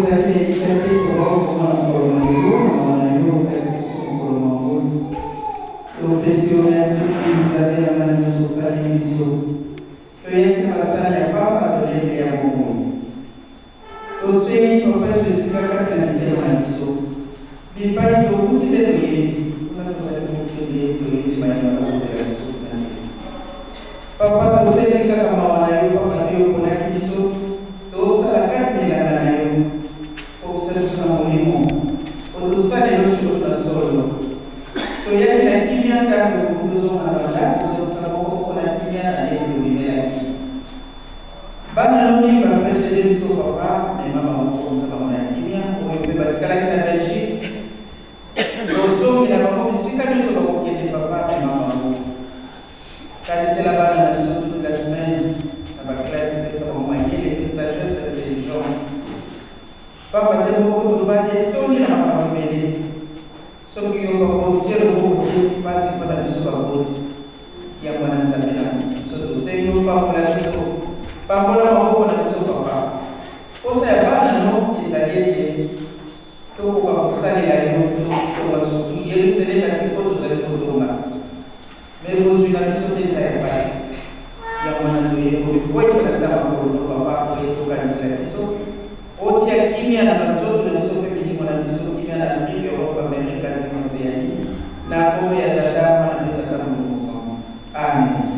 tozali na elikya te tokoki komona mokolo mwa lelo, na mawa na yo otalisi biso mokolo mwa ngolu. Topesi yo mersi mingi Nzambe na nga na nyonso osali biso. Toyaki na basani ya pamba tolembi ya bomoi. Tosengi Papa Jesus esika kati na mitema na biso. Bipai towuti nde toyebi, kuna tozali kokende toyebi baye baza kozela biso kuna te. Papa tosengi kaka mawa na yo pamba te yo oponaki biso tosala kati na elanga na yo. Kokisa biso na molimo po tosalela yo solo na solo. Toyaki na kimia tango ekoki tozonga na ba ndako tozongisa moko moko na kimia na ndenge tobimelaki. Bana no mingi ba precede biso papa mema bango komisa bango na kimia oyo pe batikalaki na Belgique tozongela bango bisika nionso bakokende papa mema bango kanisela bana na biso toute la semaine na ba classe pesa bango mayele pe sagesse intelligence pamba te moko tovandi etondi na makambo ebele Soki yo papa otie loboko te pasi pona biso baboti yango wana nzambe na biso tosengi opambola biso pambola maboko na biso papa posa ya bana no ezali ete tokoka kosalela yo totonga surtout yerusalema sikoyo tozali kotonga Mais bozwi na biso pe eza ya pasi. Yango wana toye komikweisa na se ya makolo no papa po ete okanisela biso, otia kimia na ba nzoto na biso pe milimo na biso, kimia na Afrique, Europe, Amerique, Asie, Oceanie, na kombo ya Tata, Mwana pe Tata Molimo Santu. Amen.